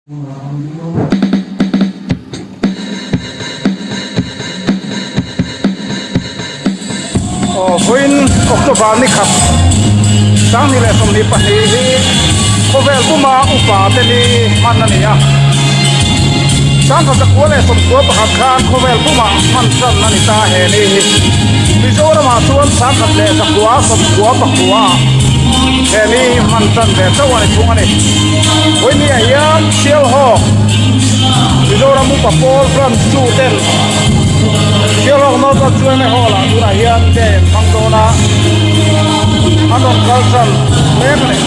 Aw vawiin October ni khat sanghnih leh 22 hi khawvel puma upa te ni hman a ni a, 1991 khan khawvel puma hman tan a ni ta he ni hi Mizoramah chuan 1999 ah he ni hi hman tan ve chauh a ni thung a ni. Vawinia hian Sialhawk Mizoram upa pawl branch chu ten Sialhawk Northern Chuange Hall ah tunah hian day an hmang dawn a, an rawn kal tan mek a ni.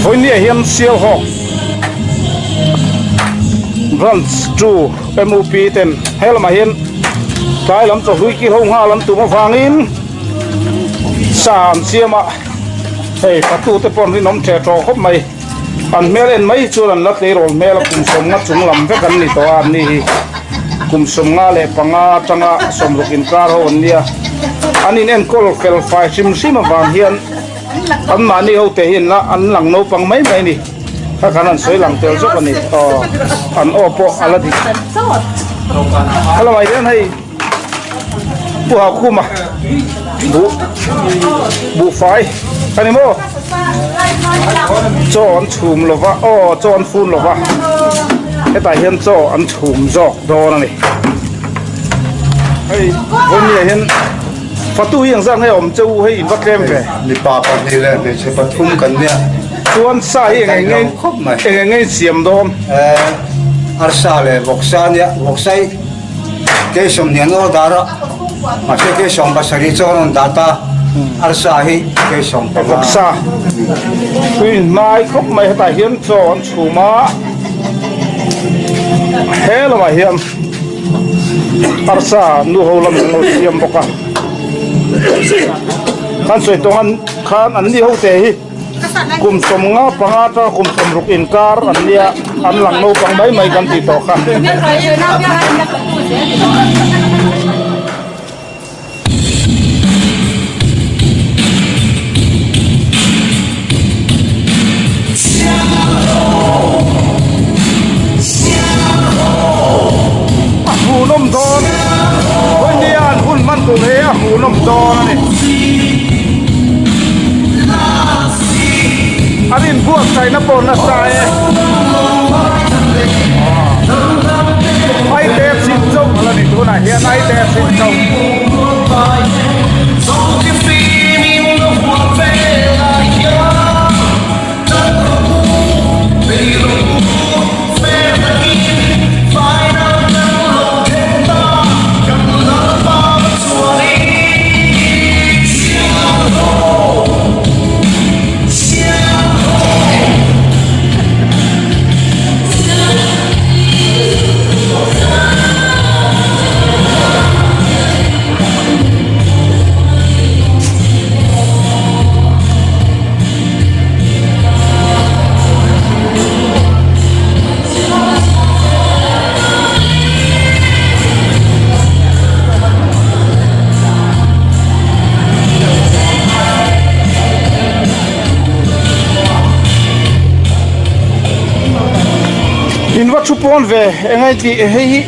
Vawinia hian Sialhawk branch chu MUP ten he lamah hian tlai lam chawhlui kil ho nghal an tum avangin sa an siam a, hei fatu te pawh an rinawm ṭhe ṭawh khawp mai, an hmel en mai chuan an la tleirawl hmel a kum 50 chung lam vek an ni tawh a an ni hi kum 55 atanga 60 inkar ho an nia an in enkawl fel fai hrim hrim avang hian an mahni ho te hi an la an lang naupang mai mai a ni. Kha khan an sawi lang tel zawk a ni aw an aw pawh a la dik a lamah hian hei pu Haukhuma buh buhfai a ni maw chaw an chhum lova aw chaw an fun lova hetah hian chaw an chhum zawk dawn a ni hei vawinia hian Fatu hi engzat nge awm che u hei in va tlem ve. Mipa pahnih leh hmeichhe pathum kan nia. Chuan sa hi eng eng nge eng eng nge in siam dawn? Eh arsa leh vawksa nia vawksa hi kei 20 an order a mahse kei 70 chu an rawn dah ta arsa hi kei 15. Vawksa tui hnai khawp mai hetah hian chaw an chhum a he lamah hian. Arsa nu ho lam an lo siam bawk a kan sawi tawng an khan an ni ho te hi kum 55 atanga kum 60 inkar an nia an lang naupang mai mai kan tih tawh kha. A hmuhnawm dawn vawinia an hun hman tur hi a hmuhnawm dawn a ni an inbuatsaihna pawh nasa e Aite chin chauh a la ni tunah hian aite chin chauh. In va thu pawn ve eng ai tih hei hi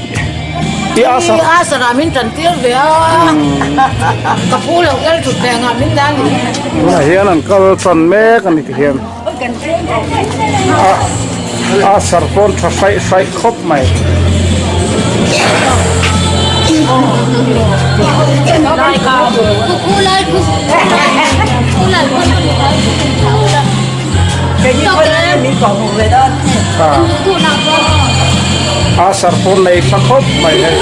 i asa asa ra min tan tir ve a ka pu lo kal thut ve nga min dan ni tunah hian an kal tan mek ani ti hian a asar pawn tha hraih hraih khawp mai. A sarpawn nei tha khawp mai hei.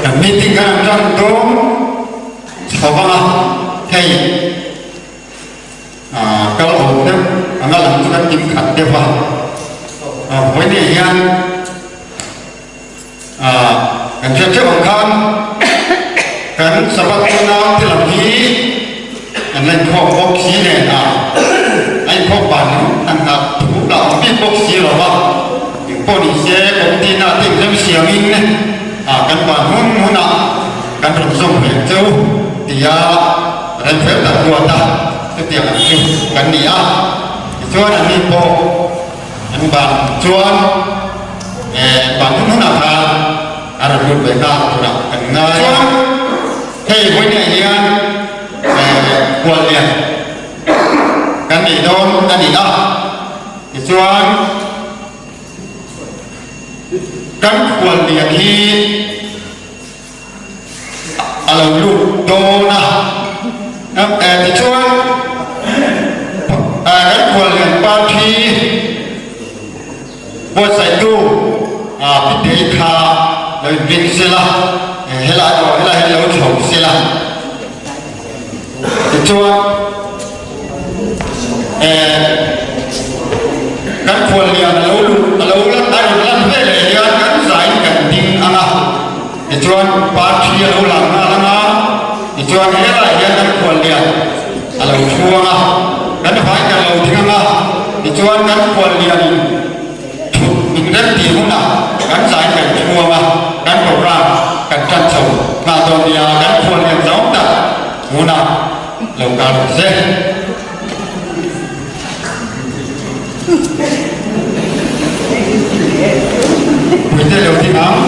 Kan meeting kan an ṭan dawn chho vang a, hei kal awm deuh anga lang chu kan kim khat deuh a, vawiin hian. Kan hriat theuh ang khan kan Sabbath unau te lam hi an la inkhawm bawk si nen a, a inkhawm ban an nghah thu lah awm bik bawk si lo va, engpawh ni se committee na te inrem siamin kan ban hun hunah kan rawn zawm ve ang cheu tia rem fel tak ruat a, chutiang ang chu kan ni a, tichuan anni pawh An ban chuan ban hun hunah khan a rawn lut ve nghal turah kan ngai a. Chuan hei vawiinah hian Khuallian kan nei dawn a ni a, tichuan kan Khuallian hi a lo lut dawn a, tichuan kan khuallian party buatsaihtu Pitei kha lo inring sela, helai aw helai hi lo chho sela, tichuan kan khuallian a lo lut a lo lan a rawn lan veleh hian kan zain kan ding ang a. Tichuan parthi a lo lang nghal ang a, tichuan helaiah hian kan khuallian a lo thu ang a, kan vai kan lo ding ang a, tichuan kan khuallianin thut min rem tih hunah kan zai kan thu ang a, kan program kan tan chho nghal dawn nia, kan khuallian zawng tak hunah lo kal rawh se. Puite lo ding ang.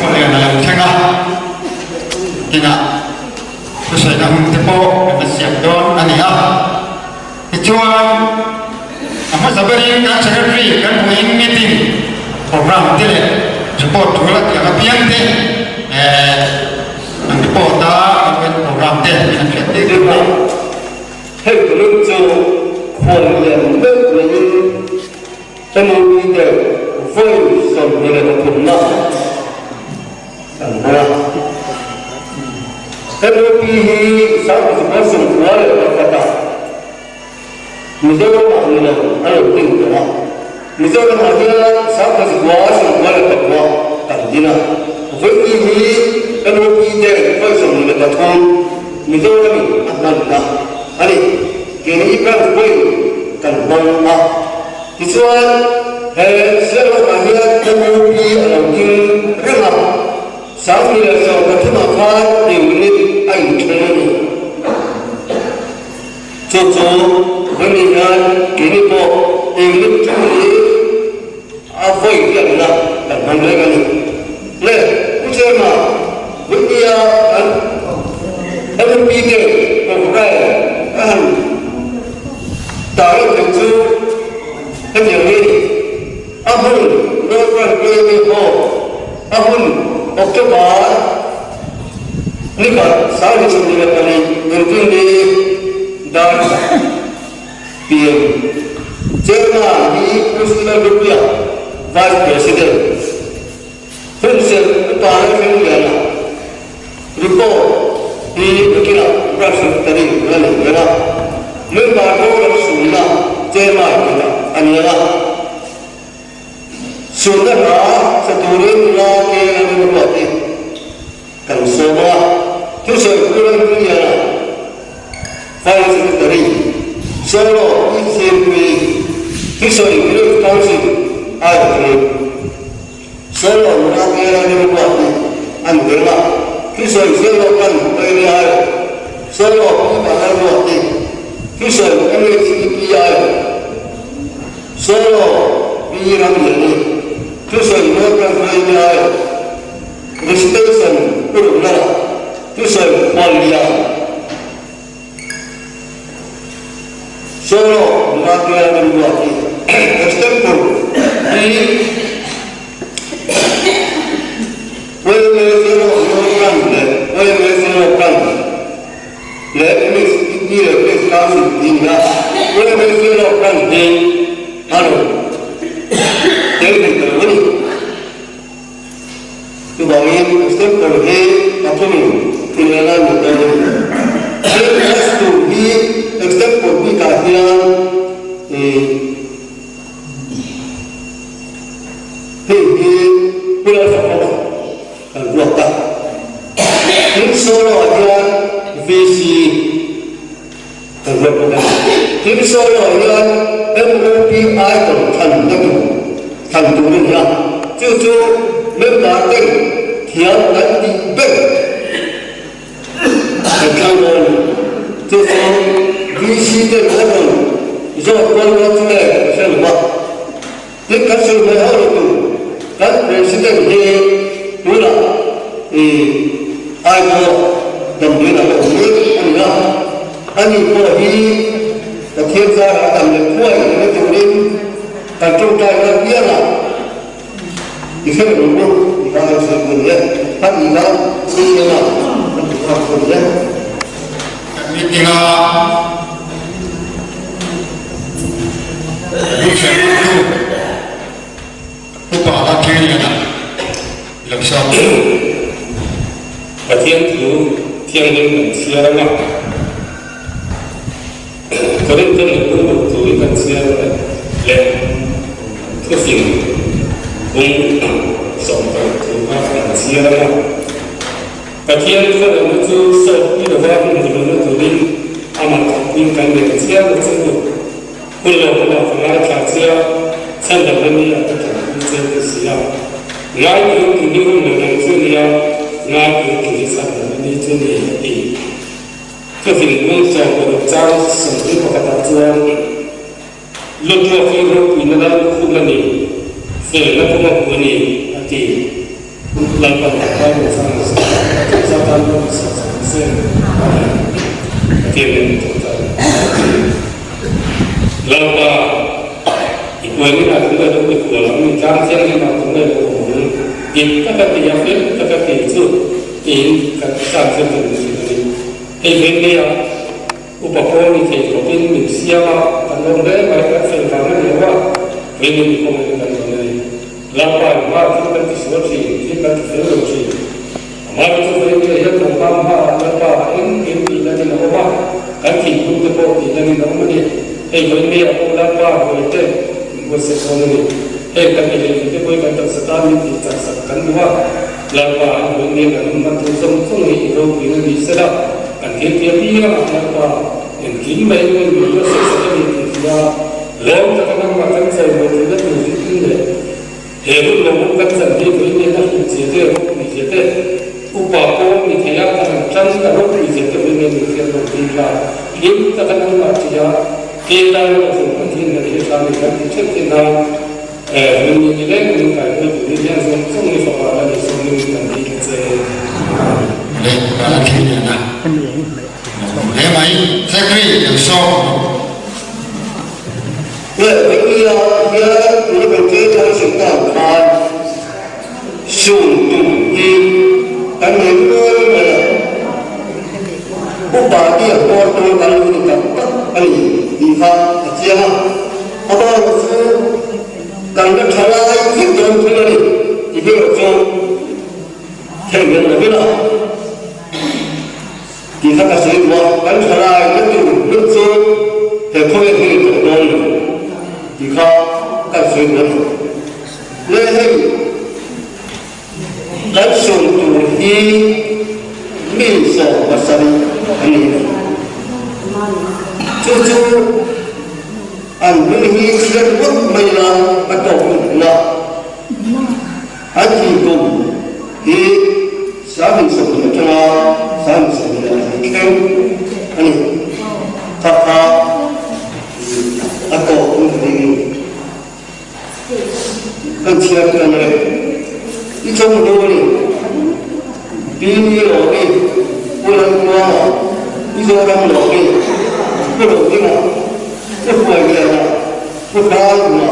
Kawlian a lo thleng a, kinah thusawina hun te pawh kan la siam dawn a ni a. Tichuan, a hmasa berin kan Secretary kan hmuhin meeting program te leh report tur a tih ang apiang te an report a, kan program te an hriat tir a ni. Hei tulun chu khual lian deuh maiin MOP te vawi 23 na an hmang a. MOP hi 1991 ah Mizoramah ni lo a lo ding tawh a. Mizoramah hian 1996 kan din a. Vawi hi MOP te vawi 23 Mizoramin a hmanna a ni. Keini branch pawhin kan hmang a. Tichuan, he Sialawkah hian MOP a lo ding reng a. 2013 khan unit a inthen a ni. Chu chu vawi hian keini pawh unit chu hi a vawi biakna kan hmang reng a ni. Le, Pu Chairman, vawinia kan MP te programme a han tarlan theih chu hetiang hi a ni. A hun Northern Prairie Hall a hun October ni khat 2024 Inrinni dar pm Chairman hi Priscilla Lupia Vice President Hunserh Upa Lalhmingliana Report hi nakinah Branch Secretary la nei reng a, Member board sunna Chairman tihah a ni ang a. Sunna hla sa turin nula te an rinruat hi kan sawm a, thusawi Pu Lalhmingliana, Finance Secretary, Solo ECMP, thusawi Village Council aiawh Solo nula te an rinruat hi an reng a, thusawi Solo kan Paile aiawh, Solo Pu Vanlalruati, thusawi MHEP aiawh, Solo Pi Ramliani, thusawi Northern Hruaimi aiawh, Recitation Pu Ruknara, thusawi Khuallian, Solo nula Pi Ramruati, Extempore Pi Welme Solo Northern leh. Council tih a ni a, YMA Solo Branch hi a rawn tel thei ta lo a ni. Chuvangin extempore hi pathumin thunei lai ni dawn a ni. Heng class tur hi extempore bikah hian ih hei hi hun a tha khawp a, kan ruat ta. Tin solo ah hian VC kan ruat bawk a ni. Tin solo ah hian MOP icon thlan na tur thlan tur a ni a, chu chu member ten thiam kan tih ber kan thlang dawn a ni. Chu chu VC ten an rawn zawt kual dawn chu nge ka hre lo va. Tin kan sawi hmai hauh lo tur kan President hi tunah i Aizawl damdawiin a la awm mek a ni a, ani pawh hi Pathian zarah a dam leh thuai leh turin kan tawngtai na piangah i hre reng bawk i kha kan sawi tur ni e, kha i kha CM ah kan ti nghak tur ni e. Kan meeting a Upa Lathliana lo sawm. Pathian thu thianghlim kan chhiar ang a, Korinth lehkhabu bawk thu hi kan chhiar leh thufing bung 16 thu kha kan chhiar ang a. Pathian khawngaihna chu sawtpui lova hmuhnawlna turin amah thawkpui kan leh chiang a chu. Hun lo hunah ka ngaithla che a, chhan lohna ni ah ka tanpui che ka si a. Ngai tur tu ni hun lo dang chu nia, ngai tur tu hi chhan lohna ni chu ni a ti. Thufing bung 16 chang 21 ah chuan, Lutruak hi ropuina lal lukhum a ni, felna kawnga hmu a ni, a ti. Lalpan Bible chang a zir a, a tih zat tan pawh insak chak ang che. Amen. Pathian nen min thawk ta a ni. Lalpa, i kualin ah tunge lo i kual ang, i tlang thianghlim ah tunge lo awm ang, dik taka ti a, fel taka ti chu tiin kan tlang thianghlim min hrilh a ni. Hei veng lei ah Upa pawl ni thei khawpin min siam a, kan lawm hle mai, kan fel vang a ni lo a, ringin i khawngin kan lawm a ni. Lalpa in hma thil kan ti sual thin, thil kan ti fel lo thin. Amah chu vawiin te hian kan hma hma ah Lalpa ah engkim tih lanin a awm a, kan thinlung te pawh tih lanin a awm a ni. Hei vawiin me ah pawh Lalpa vawi te min buatsaih dawn a ni. Heng kan ei leh in te pawhin kan taksa tan min tih chak sak kan duh a, Lalpa in vawiin me kan hman tur zawng zawng hi i ropuina ni sela, Kan thil tia piang ah Lalpa engkim mai min min buatsaih sak a ni tih hria lawm taka nangmah kan chawimawi theihna tur zirtir leh he hun lo awm kan chan hi vawiin hian a hlut zia te, ropui zia te, upa pawh ni thei a kan han tan a ropui zia te vawiin hian min hriat lo tir la, hlim taka nangmah tia ke lai rawh zawng Pathian hna hi a tla ni kan ti theuh theih nan vawiin ni ni leng min kaihruai turin hian zawng zawng ni fapa la ni zawng ni min kan ti ta che. Leh a thli lian a. Hle mai, Zachary kan sawm. Leh Biblia hian tuna kan thil thar zir tan khan sun tum hi kan nei nual mai a. Upa tia hmawr tur kan lo ni tak tak a ni tih kha a chiang a. Amaherawhchu kan la tha lai vek dawn thung a ni tih hi erawh chu Thei hian lo ila tih kha ka sawi duh a, kan thalai na tur hmun chu he khawvel hi ni tawh dawn lo tih kha kan sawi duh a ni. Le hei kan sawi tur hi mi 70 an ni a, chu chu an hming hi chhiat ngawt mai la a tawk lutuk la. An thingkung hi 20 atanga 22 thleng a ni. Kha kha a tawp hun ding kan chhiar tan a ni. I chawm hnu a ni. Pi Ni Lawmi, Pu Lalkuama, Pu Zoram Lawmi, Pu Rodinga, Pu Hruailiana, Pu Hlaiuma,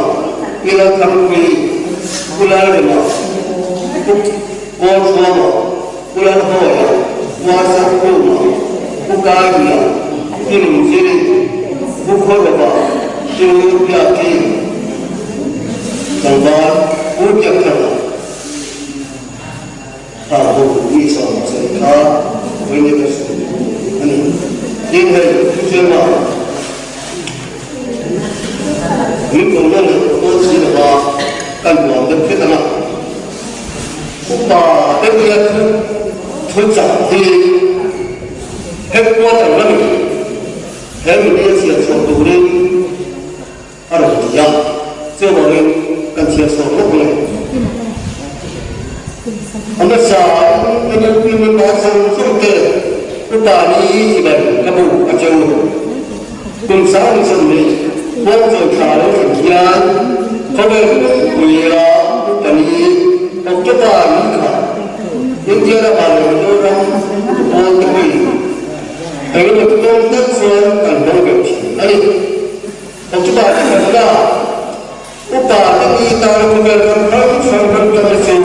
Pi Lalthangpuii, Pu Lalrema, Pu Kawlthuama, Pu Lalhawia, Pu Arsangkhuma, Pu Kaimia, Pi Nungziri. Hualrova, Pu Biaki tlangval Pu Biakthanga kha ho mi 70 kha vawiin ka sawi a ni. Tin hei thuchema min ko na leh dawn si lova kan nuam deuh hret ang a. Upa deuh hian thu chak hi headquarter lamin he media chhiar chhuah turin a rawn ti a, chuvangin kan chhiar chhuah bawk ang e. A hmasa in MLP member zawng zawng te upa ni chibai ka buk a che u. Kum 20 puang chawi thla lo thlen hian khawvel pumpui-a upa ni October ni kha India rama leh Mizoram upawl te pawhin engemaw ti tawng tak chuan kan hmang ve thin a ni. October ni khatna upa te ni tana khawvel ram hrang hrang ram tana chu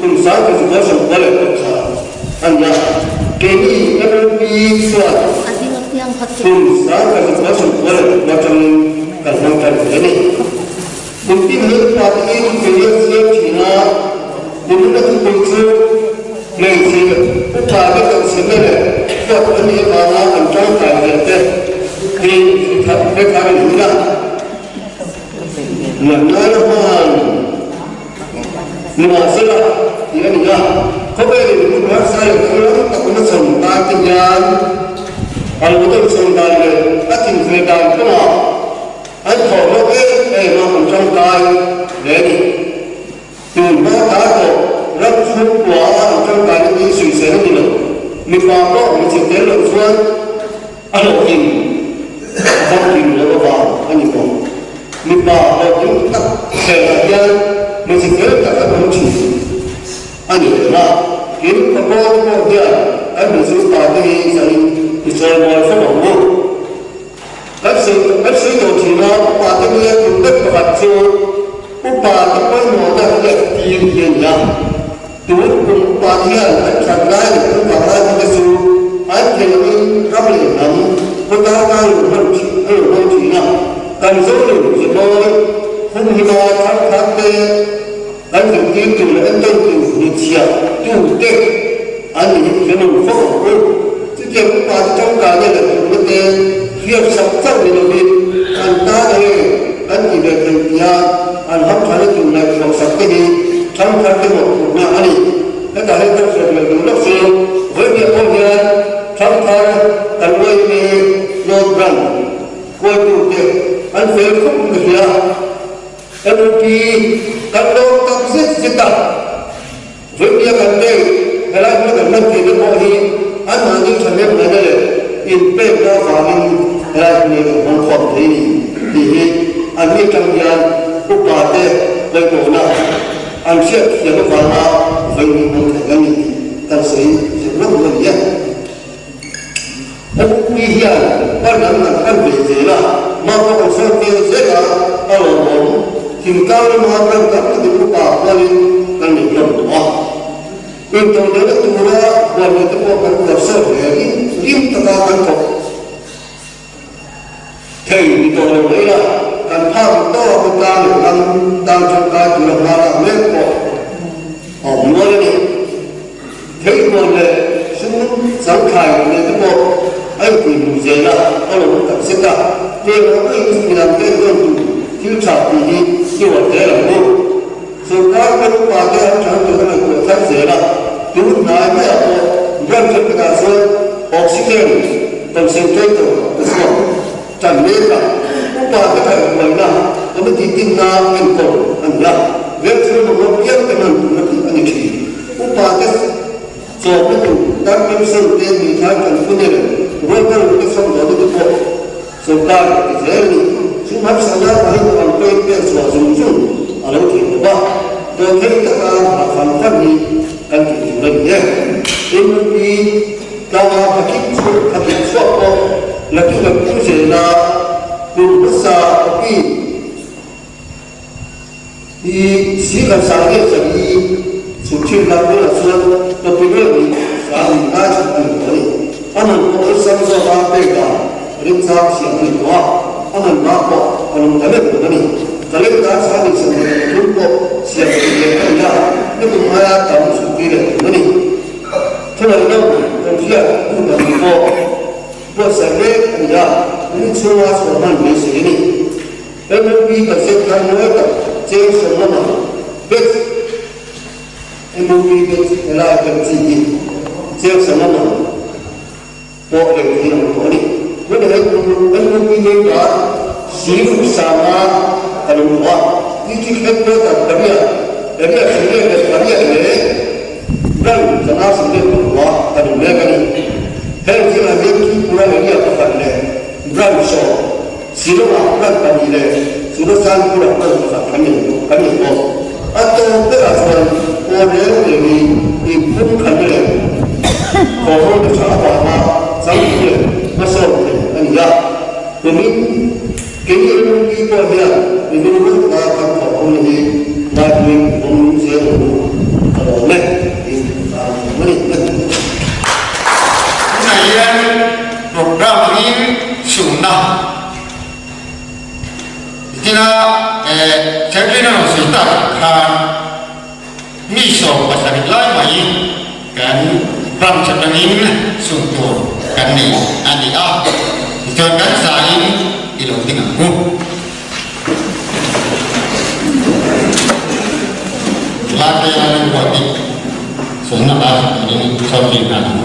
kum 1961 a ni a, keini MLP chuan Kum 1961 atangin kan hmang tan hle a ni. Kum tin hi upa te in thupui an siam thin a, kumin a thupui chu hmeichhe upa te kalchhemna leh huat an nih avanga an tangkai ve te hi hre thar a ni a. Natna hman Nimahsela, tih a ni a, khawvelin hun harsa leh thil lam tak na chhan tan te hian a lo dawt chhan dan leh a thinfel dan kawngah an thawh hlawk em em a, an tangkai hle a ni. Tun hma ta tawh ram chhungkua a an tangkaina hi sawisel a ni lo, mipa pawh hmeichhe tel loh chuan A hlawhtling a hlawhtling lo avang a ni bawk. Mipa hlawhtling tak khelhah hian hmeichhe fel tak an awm thin a ni reng a. Tin, papaw te pawh hian kan hmeichhe upa te hi zanin i chawimawi fo ang u. Kan sawi kan sawi tawh thin a, upa te nia tum vek pakhat chu upa te pawimawhna hian tir hi a ni a. Tun kum upa hian an that lai leh an vang lai te chu an theih angin ram leh hnam khawtlang tan lo hman thin a lo hmang thin a. Kan zo lo zemawi hun hima thar thar te kan zirtir tur leh entawn tur hnutchhiah tu te an ni hi hre lo fo ang u. Chutiang upa te tangkaina leh duhna te hriat sak chauh ni lovin an tan nge kan ti ve thei tia an hamthalna tur ngaihtuah sak te hi thangthar te mawhphurhna a ni. Hetah hian kan hriat leh duh lawk chu vawipiah pawh hian thangthar kan uaimi Lord Brand huaitu te an fel khawp in ka hria. MOP kan lawm tak zet zet a. Vawipiah kan pek helai hmuna kan hman theihna pawh hi anmahni thahnem ngaihna leh inpekna avangin helai hmun hi kan hmang khawm thei ni tih hi anni atang hian upa te pawimawhna an hriat thiam avanga vawiin hmang thei a ni tih kan sawi zir rawng a ni e. Awpui hian hman lam kan pan ve zel a, mah pawh kan sawi vel zel a, a lawmawm. Thingtlang lama ram tam takin upa hualin kan nei hlawm tawh a. Intodelhna tura hualhna te pawh kan uar sawt hle rim rim taka kan thawk thei ni tawh lo mai la, kan phak tawk a khawtlang leh ram tan tangkai tura hma lak mek pawh a awm nual a ni. Theihkuan leh sum changthlai leh te pawh a inpui hmuh zel a, a lo awm tak zet a. Tlem ang aiin chumi lam te enkawl tur thil tha tih hi i uar zel ang u. Sorkar kan upa te an than tur a ngaihtuah thar zel a, tun hnai maiah pawh branch thenkhatah chuan oxygen concentrator te chhuak tan mek a, upa te kaihhruaina committee tinna enkawl a ni a, vengchhung mamawh piang te hman turna tih a ni thin. Upa te chawpna tur tan pension te hmithai kan phun e leh rualkal te chhawmdawlna te pawh sawrkar a ti zel a ni. Chu harsatna pahin ang pawhin pek chhuah zung zung a lo theih lo va, dawhthei taka hah fan fan hi kan tih tur a ni e. MLP tlanga phakip chhuak phakip chhuak pawh la tu kan pu zel a, kum hmasa copy I si kan sang nge chan i chhuk thin lam bulah chuan topi reuh nih sang nih ngai chhuk a ni tawh a ni. A nun pawh awlsam zawk a pek a rinchang siam a ni tawh a. a man bak pawh a lung ta meuh lo a ni. Calendar 2023 pawh siam thei leh a ni a, nikum aia tam chhuktir leh tum a ni. Thungaihna kan hriat hun pahnih pawh buatsaih mek a ni a, ni chhunga chhuah hman beisei a ni. MLP budget thar mawi tak cheng sawm lama batch MOP batch helai kan chi hi cheng sawm lama pawh leh thei ang tawh a ni. Tunah hian MOP member sing sanga kan awm tawh a, district headquarter pariat, area sing leh pariat leh branch zanga sing leh pakua kan awm mek a ni. Heng zingah hian Tripura area pakhat leh branch sawm Shillong-ah branch pahnih leh Churachandpur-ah branch pakhat kan nei bawk kan nei bawk. A tawp berah chuan aw reng reng hi inphum khalna leh thawhhawlna tha avanga changtu leh hmasawn thei a ni a. Kumin keini MLP pawh hian mi rilru taka kan thawhhawlna hi ngaihtuin awm zel ang u ka lawm e tiin ka ang a ni. Tunah hian Program angin chhunna tina Chairman a rawn sawi tak khan mi 70 lai mai kan branch atangin chhun tur kan nei a ni a, tichuan kan zain i lo ding ang u. Late a lo buat bik sawina hla turin sawm bik hna ang.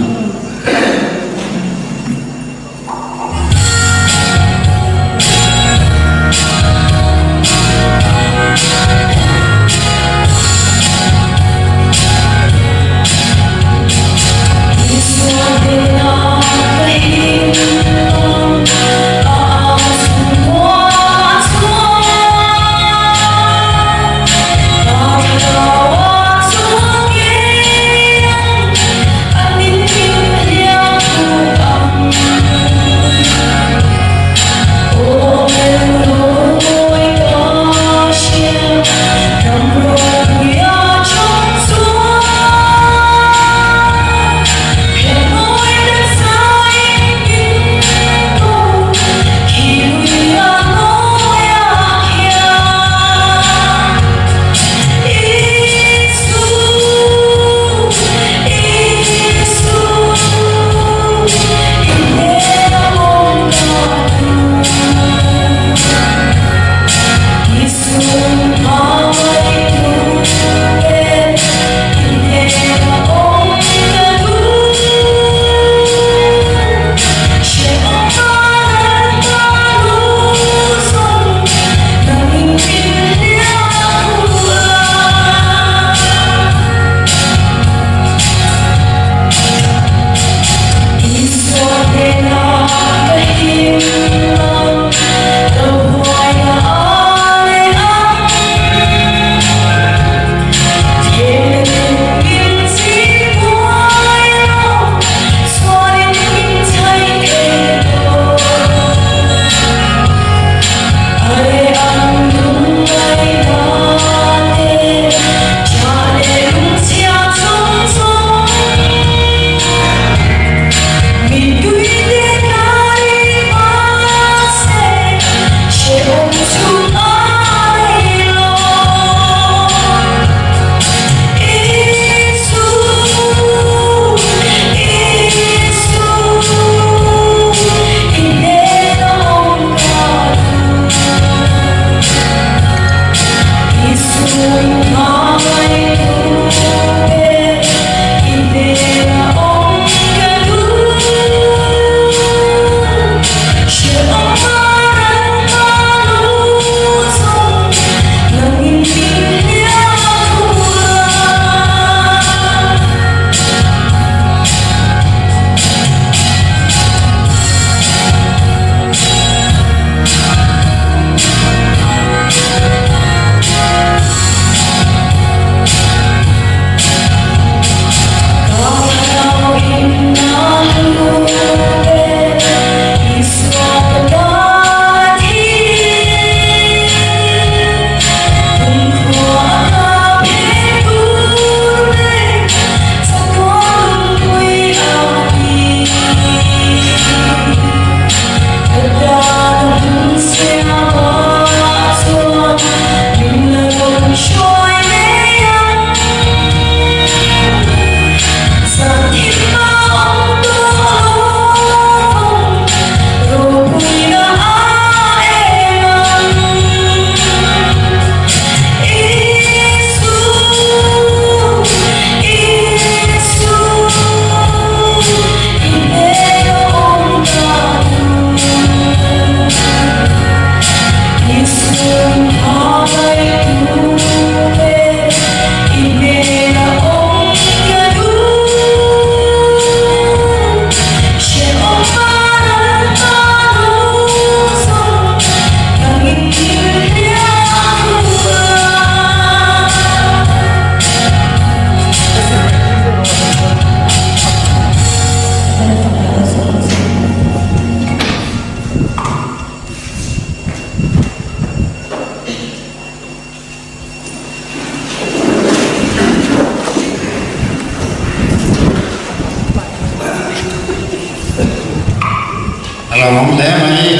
A lo awm hle mai,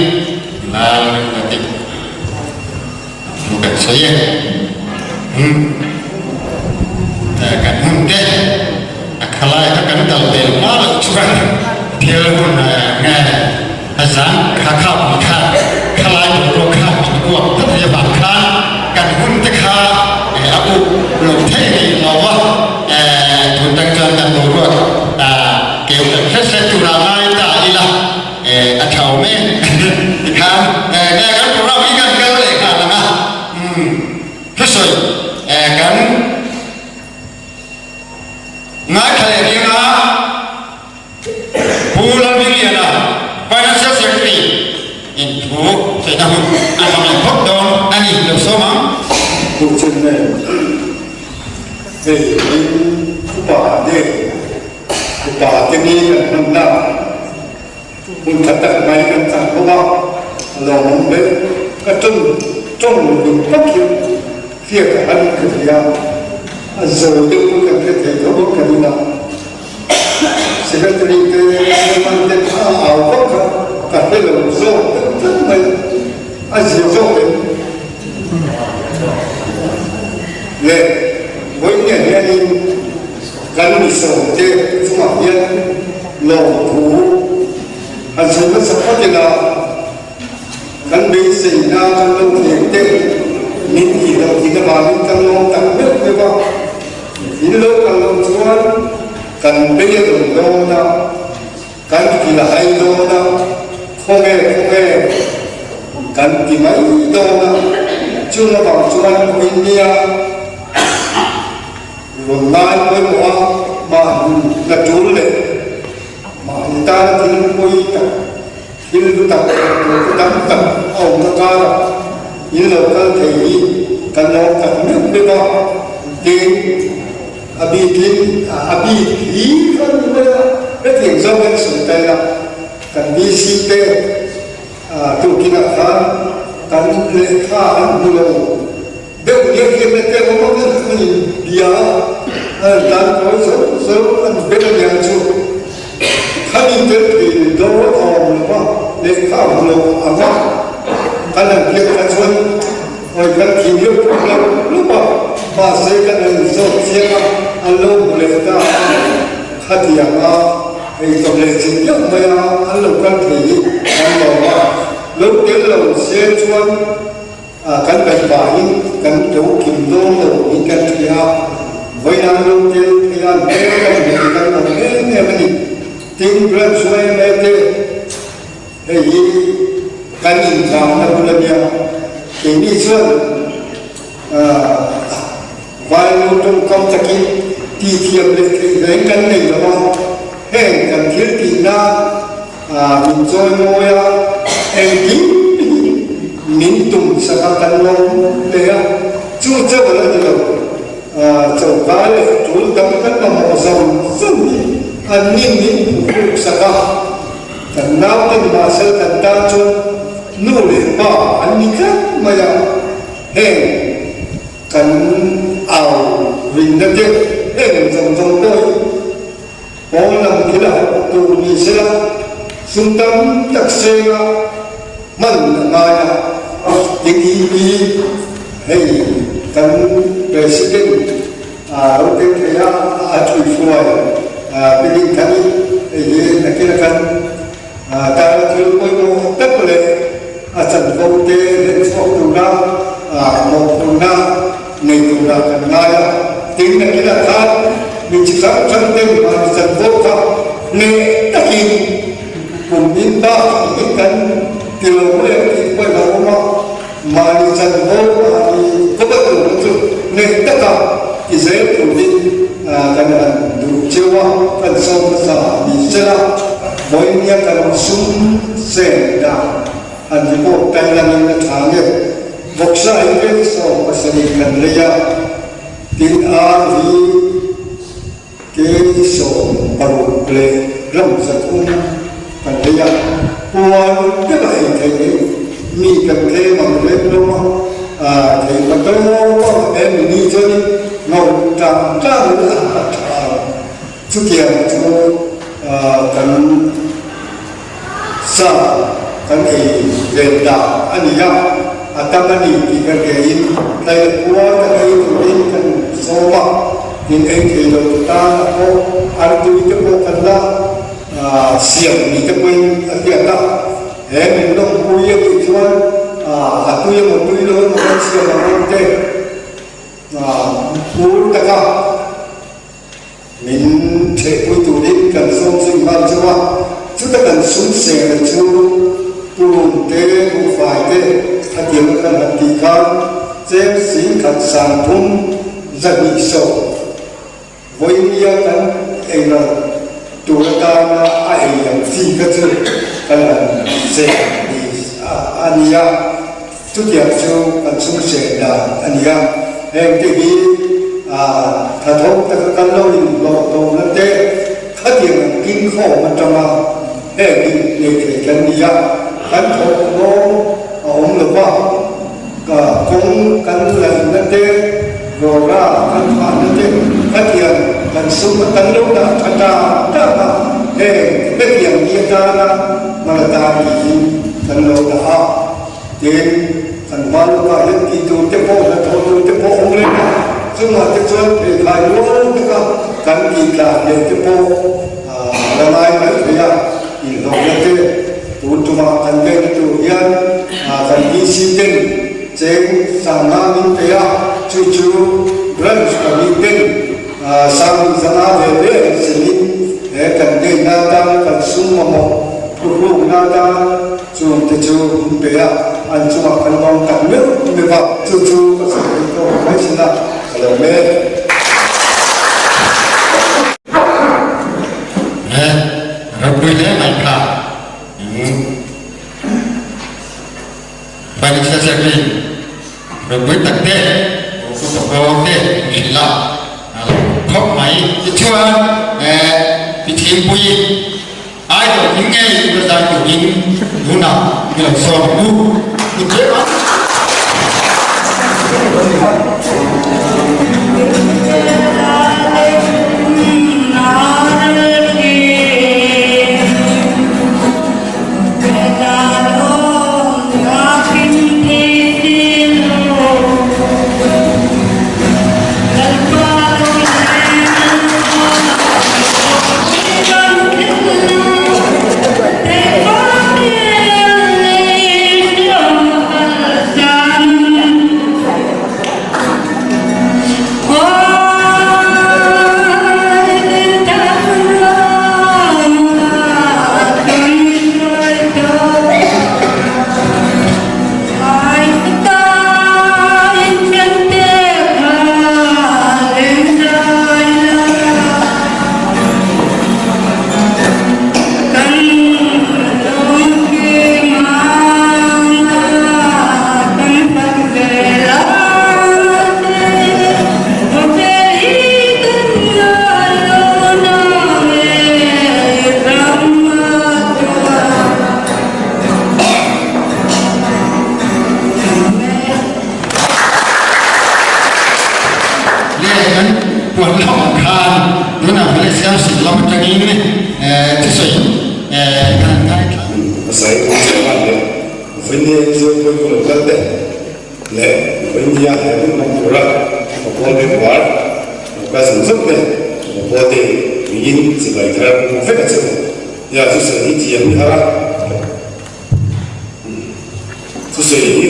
lal ka ti. Thu kan sawi e. Umm kan hun te a khalai kha kan kal pel hma loh chuan thil hun nge a zan kha kha pui khan khalai boruak kha min uap tlat hi avang khan kan hun te kha a up lo thei rih lo va, tun tang chuan kan boruak keu kan hret hret tura ngai ta ila. A tha awm e tikhan nge kan program hi kan kal leh nghal ang a thusawi kan ngaithla leh riang a Pu Lalhmingliana Financial Secretary in thu sawina hun a hmang leh phawt dawn a ni lo sawm ang. Pu Chairman, hei in upa te Upa te ni kan hmanna hun tha tak mai kan chang bawk a, a lawmawm hle. Ka tawng tawng dik tak hi hriat a han ka ti a, a zo deuh pawh kan hre thei tho bawk ka ring a. Secretary te chairman te kha a au vak kha ka hre lo zawk deuh tlat mai, a zia zawk em? Le vawiin hianin Kan misawmte chungah hian lawmthu han sawi hmasa phawt ila, kan beiseina kan lo thleng te min tih loh thin avangin kan lawm tak meuh meuh a, in lo kal loh chuan kan bei a dawn dawn a, kan kil a hai dawn a, khawnge khawnge kan ti mai dawn a, chung avang chuan India Rawn lai pawimawh a mahni la tul leh mahni tana thil pawi tak, thil hlu tak leh tur dang tak a awmna karah in lo kal thei hi kan lawm tak meuh meuh a, tin a bikin a bik hi kha ni mai a, hetiang zawng hian sawi ta ila kan DC te tukinah khan kan lehkha an hmu lo. Deuh nge hian na te awm ang an in bia a an tan kawi zo zo an bel a niang chu khan in tel thei dawn a awm lo va lehkha a hmu lo ang a kan han biak kha chuan awi kan thing deuh pawh lo lup a mahse kan han zawt chiang a an lo hmu leh ta a khatiang a ei tawp leh chin deuh mai a an lo kal thei hi kan lawm a lo tel lo se chuan Kan ngaih pahin kan lo kim dawn lo niin kan hria a, vawiin lo tel thei a hmel kan hmu kan awm em em a ni. Tin, Branch yma te hei hi kan intlangna bul a nia, keini chuan Vainu tawngkam takin tihthiam leh theih reng kan nei lo a, heng kan thil tihna min chawi mawi a, engkim hi min tum sak a kan lawm hle a, chu chauh a la ni lo, choka leh tul dang kan mamawh zawng zawng hi an nin min phuhruk sak a, kan naute nimahsela kan tan chuan nu leh pa an ni tlat mai a, heng. Kan au rinna te heng zawng zawng pawh hi pawn lam thil a hawk tur ni sela sum tam tak senga hman a ngai a, tin EP hei kan President a lo tel thei a, a thuihhruai Bill Thani hei hi nakin a kan Tana thil pawimawh tak leh a chanvo te hlen chhuak tura mawhphurhna nei tura kan ngai a, tin nakinah khan mi chi hrang hrang ten mahni chanvo kha hneh takin kum in bak hi kan ti lo mai ang tih pawhin a awm a, mahni chanvo mahni kawpa tur chu hneh taka ti zel turin kan han duh cheu a, kan sawm hmasa ni sela. Vawinia kan sum chen dan han report tai langin a tha nge. Vawksa hi vek 70 kan lei a, tin ar hi ke 60 leh gram 300 kan lei a, puan deuh a ei theih hi mi kan tlem ang reng hlawm a, thei pa tawp ang em ni chuanin ngau tang tang in a tha ang. Chutiang chu kan Sa kan ei ven dan a ni a, a tam a ni tih kan hriain tlai puar kan ei turin kan sawm a, tin ei thei lo te tan a pawh artui te pawh kan la siam ni te pawhin a hriat a, he min lawmpui a nih chuan a tui emaw tui lo emaw kan siam ang ang te phur taka Min thehpui turin kan sawm zui nghal chauh a, chuta kan sum seng chu purun te, buhfai te khatiang a kan han tih khan cheng 10,000 320 vawinia kan eiral tur atana a ei ang chi kha chu kan han seng ni a ni a. Chutiang chu kan sum seng dan a ni a, hengte hi thatho taka kan lo inhlawh tawhna te khatiang an king khawm atanga heng hi nei thei kan ni a, kan thawhhlawm a awm lo va, kawng kan laihna te, rawra kan phahna te khatiang kan sum a kan lo dah tha ta tak a, heng hetiang hi atana hmala tan tiin kan lo dah a. Tin, kan hma lawkah hian tih tur te pawh, hnathawh tur te pawh awm reng a, chungah te chuan pheikhai rual taka kan tih tlan leh te pawh la ngai mai thei a, inhlawhna te tun tumah kan vekna tur hian kan DC ten cheng sangha min pe a, chu chu branch pahnih ten sang zanga ve ve an semin he kan gain atan kan sum mamawh phuhrukna atan Chungte chu in pe a, an chungah kan lawm tak meuh meuh a, chu chu ka sawi theih tawk mai sin a, ka lo mek. He ropui hle mai kha Financial Secretary ropui tak te Pu Pakawng te hrilh a khawp mai. Tichuan Pi Thingpuii Idol hi ngei tura zai turin tunah i lo sawm ang u. Kut hle mai. Leh kan puan hlauh ang khan tunah village council lam atangin thusawi kan han ngaithla. Pasai tum chiah nghal leh Vawinia Mizo pawi khaw lo kal te leh Vawinia he hun hmang tura Papawl member lo kal zawng zawng te Papawl te miin chibai thar vek a che u. Nia thusawi hi thiam hi har a. Thusawi hi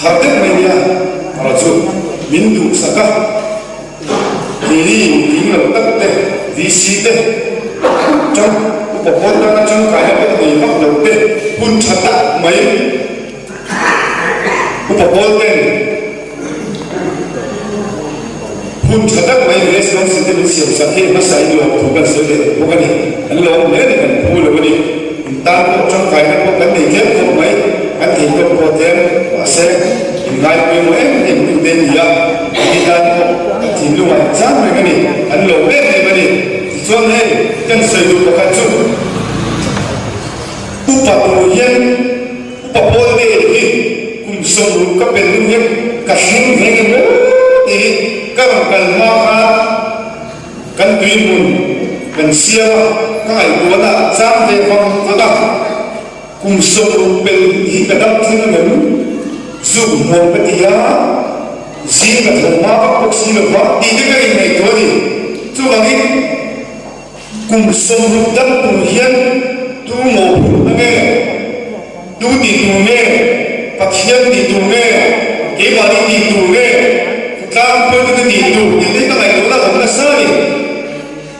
har deuh mai nia, erawh chu min duhsak a, keini inting lo tak te, VC te, tang upa pawn tana tangkaina pawh nei vak lo te, hun tha tak mai upa pawl ten hun tha tak mai Village Council te min siam sak hi hmasa in lawm thu kan sawi leh bawk a ni. An lawm hle a ni, kan phu lo a ni. In tan pawh tangkaina pawh kan nei tlem khawp mai, kan thei tawk pawh tlem, mahse in ngai pawimawh em em tu te ni a, mi tan pawh kan thinlung ah chang reng a ni, an lawm em em a ni. Tichuan hei kan sawi duh pakhat chu upa tur hian Upa pawl te hi kum 60 ka pel hnu hian ka thleng ve nge maw tih hi ka rawn kal hma khan kan tuihmun kan siam a, ka ngaihtuahna a chang ve vang vang a. Kum sawmruk pel hi ka dam thleng ang em? Zuk hmuam ka ti a, zing ka tho hma vak bawk si lo va tih te ka inngaihtuah a ni. Chuvangin kum 60 dam tur hian tu mawhphurhna nge, tu tih tur nge, Pathian tih tur nge, keimahni tih tur nge, khawtlang hruaitute tih tur tih te hi ka ngaihtuahna a awm nasa a ni.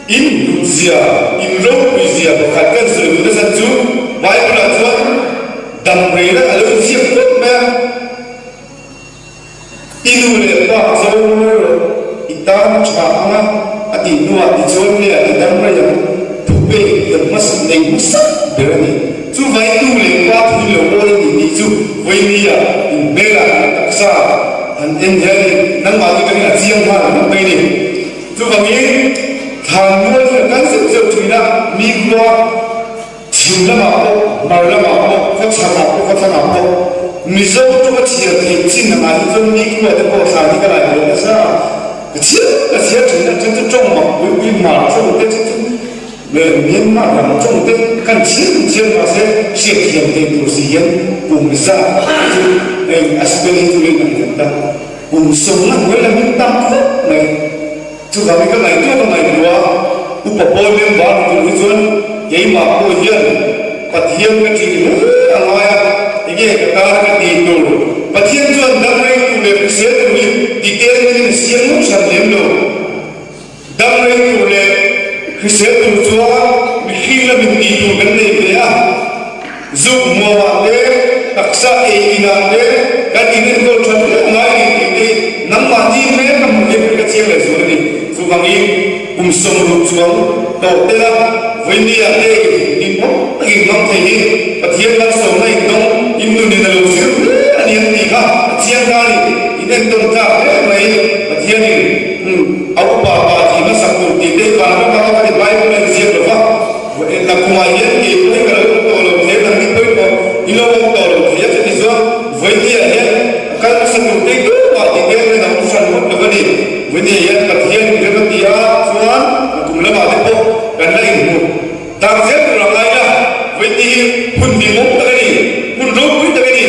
In hlutzia, in ropuizia pakhat kan sawi duh nasa chu Bible-ah chuan dam reina a lo inziak tawp mai a. I nu leh pa zo ruai rawh, i tan tha anga a tih hnuah tichuan nge a ti dam rei ang? Thupek kan hmasa nei hmasa ber a ni. Chuvai nu leh pa thil lo awl a ni tih chu vawinia in hmelah an taksa han en hian in nangmah chu tangin a chiang nghal ang mai a ni. Chuvangin thlan mual hi a kal zeuh zeuh thin a, mi khua chhim lamah pawh, hmar lamah pawh, khawchhakah pawh, khawthlangah pawh Mizo tawka chhiar theih chin angah hi chuan mi khua te pawh thlan hi ka lai ve nasa a, ka chhiar ka chhiar thin a, then chu tawng mak pui pui hmar tawng te then chu Myanmar lam tawng te kan chhiar kan chhiar mahse hriat thiam theih tur si hian kum zat te chu heng a spell hi chu rin ang reng ta. Kum sawmna hnuai lam in tam khawp mai. Chuvangin ka ngaihtuah ka ngaihtuah a, upa pawl member ni tur hi chuan keimah pawh hian Pathian ka ṭih hle a ngai a, enge ka tan ka tih tur. Pathian chuan dam rei tur leh hrisel tur hi detail in in siam ngawt hran lem lo. Dam rei tur leh hrisel tur chuan mihring lamin tih tur kan nei ve a. Zuk hmuamah te, taksa ei inah te kan inenkawl tha hle ngai a ni tih te hi nangmahni hmel ka hmuh hian ka chiang leh zual a ni. Chuvangin kum 60 chuang tawh tela vawinia te in awm takin hmang thei hi Pathian malsawmna in dawng in nunin a lo zir hle a ni ang tih kha a chiang ta a ni. In entawn tlak hle mai Pathianin a upa pa tih hmasak tur tih te hi vanram anga kan Bible a inziak lo va. Enna kumah hian kei pawh hi ka lo awm tawh lo thei a, nangni pawimawh i lo awm tawh lo thei a, chuti chuan vawinia hian a kal hmasa tur tei tawpah tih vel hian a awm hran ngawt lo a ni. Vawinia hian Pathian in rem a ti a, chuan a kum lamah te pawh kan la inhmu tak zel tur a ngai a, vawini hi hun hlimawm tak a ni, hun ropui tak a ni.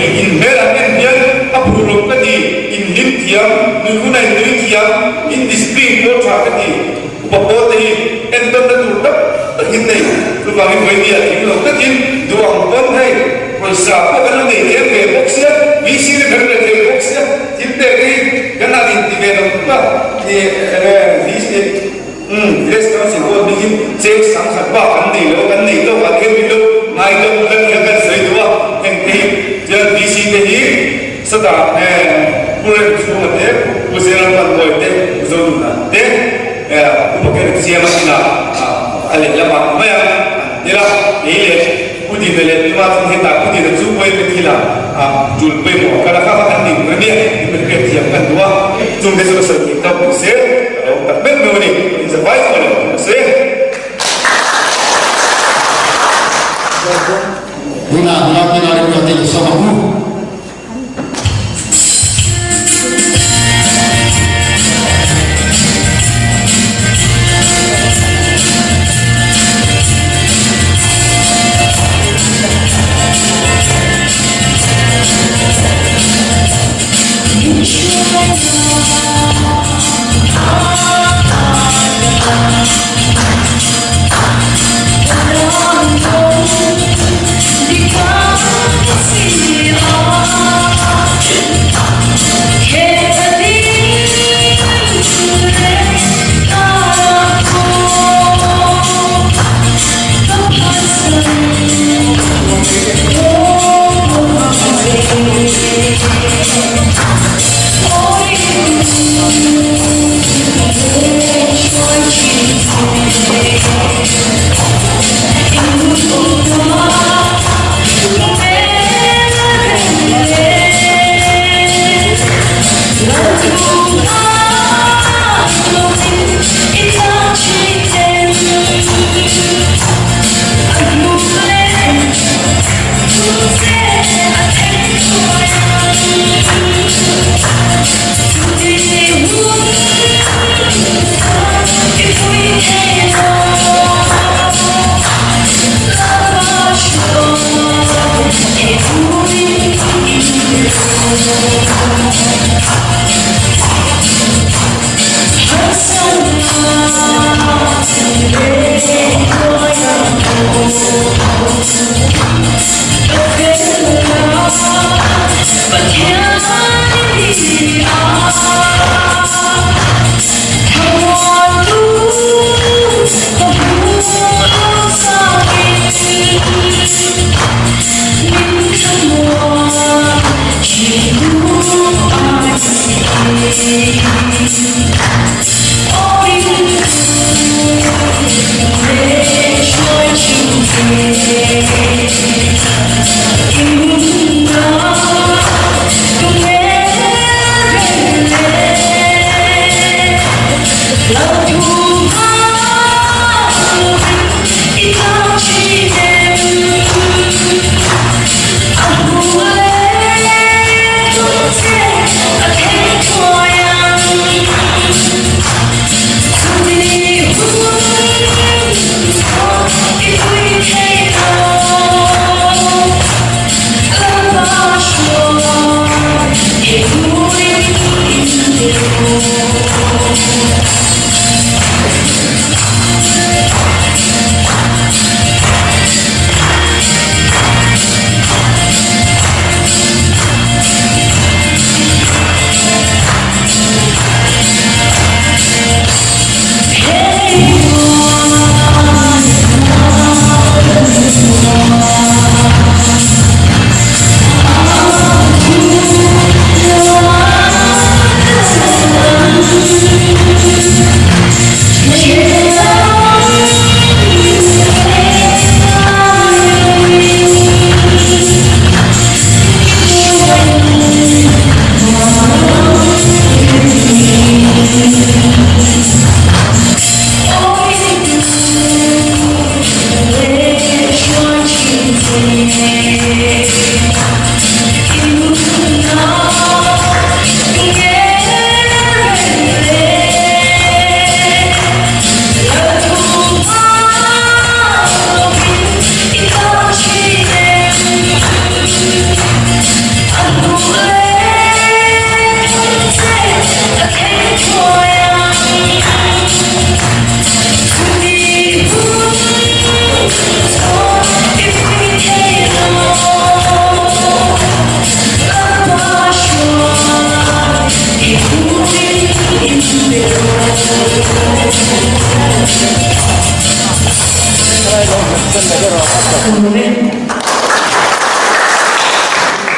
I inhmel an en hian a phur lo ka ti, inhlim thiam, nui hun a innui thiam, in discipline pawh tha ka ti. Upa pawl te hi entawnna tur tak takin nei, chuvangin vawinia thing lo takin duh ang pawn hei pawisa pawh kan lo nei tlem ve bawk sia, VC te kan reh thei bawk sia, thil pek te hi kan han inti ve lo tlat a, VC Umm, Village Council board bik in cheng sangkhat bak kan nei lo, kan nei tawk ah te hian min lo ngai tawk ula tia kan sawi duh a, heng te hi chuan VC te hi sawtah Pu Rem Chhunga te, Pu Zeram Panbawi te, Pu Zonuna te, Pu Paker Chiama inah a lehlamah mai a an tel a, kei leh Pu Dina leh Tuma chu hetah Pu Dina chu pawimawh thil ah tul pawimawh kal a kha kha kan ning rem e, in min pek thiam kan duh a, chung te chu ka sawi thei tawk ni se ka lo tak meuh meuh a ni, in za vai tawh lo ni se. Tunah nula te nula rinna te i sawm ang u.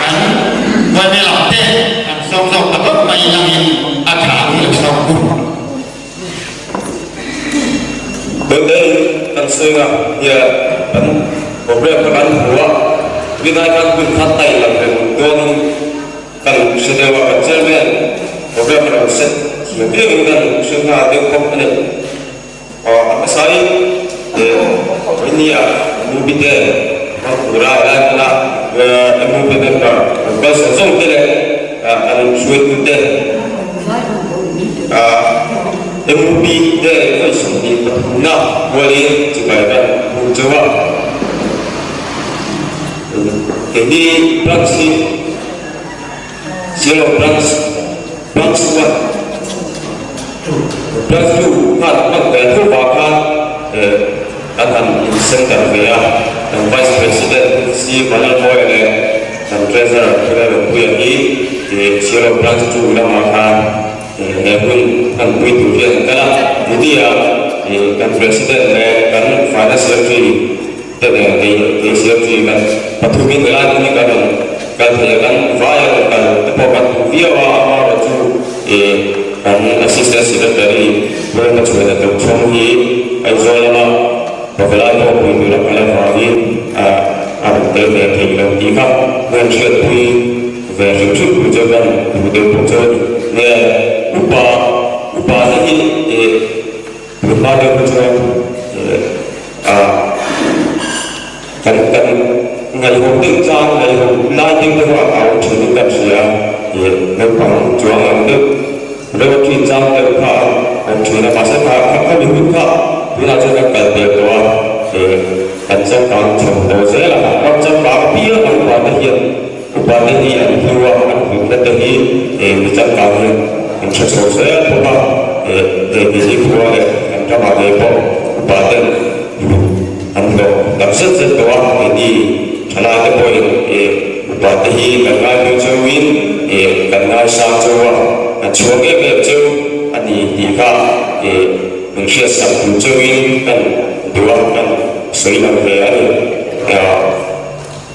Kan vawi lam te kan sawm zawk ta khawp mai langin a tha ang lo sawm kum. Tute kan sawi nga nia kan problem kha kan hmu a, tunai khan hun kha tai lang reng dawnin kan hre deuh a, kan chairman problem a lo set hmu viauin kan hre nghal deuh bawk a ni. Aw a hmasain India movie te hmang tura helai hmuna movie member an kal zawng zawng te leh an hruaitu te movie te vawi 23 na hualin chibai kan hmu chauh a. Keini branch hi Zero branch branch one branch two khan hman ve tho vang khan kan han in center ve a, kan vice president si Vanlalmawia leh kan treasurer Khilai Ropuia hi zero branch two lamah khan he hun hman pui tur hian an kal a, Mudia kan president leh kan finance secretary Te nen kei kei secretary kan pathumin helai hmun hi kan rawn kal thei a, kan vai a rawn kal te pawh kan hmu viau a, amaherawh chu ih kan assistant secretary Pu Hmachhuana Tochhawng hi Aizawl lama Pavalai pawh pui tur a kal avangin ah a rawn tel ve thei lo tih kha hmel hriatpui ve hrim hrim tur chu kan duh deuh bawk chu a ni. Nge upa upa te hi ih Tun hma deuh kha chuan kan kan ngaihawm deuh chang ngaihawm lai deuh deuh a au thin in kan hria a, ih naupang chuang ang deuh reuh a thin chang deuh kha a awm thin a, mahse kha kha mi hun kha tunah chuan kan kal der tawh a, ih kan changkang chho tawh zel a, ram changkang apiang a upa te hian upa te hi an hlu a, an hlutna te hi ih mi changkang hian an hre chho zel bawk a, ih hei ti hi khua leh kan ramah ngei pawh upa ten hlut an hlawh tak zet zet tawh a, keini thalai te pawhin ih upa te hi kan ngaihlu cheuhin ih kan ngaisang cheu a, kan chhuak em em cheu a ni tih kha ih min hriatsak tur cheuhin kan duh a, kan sawi lang ve a ni.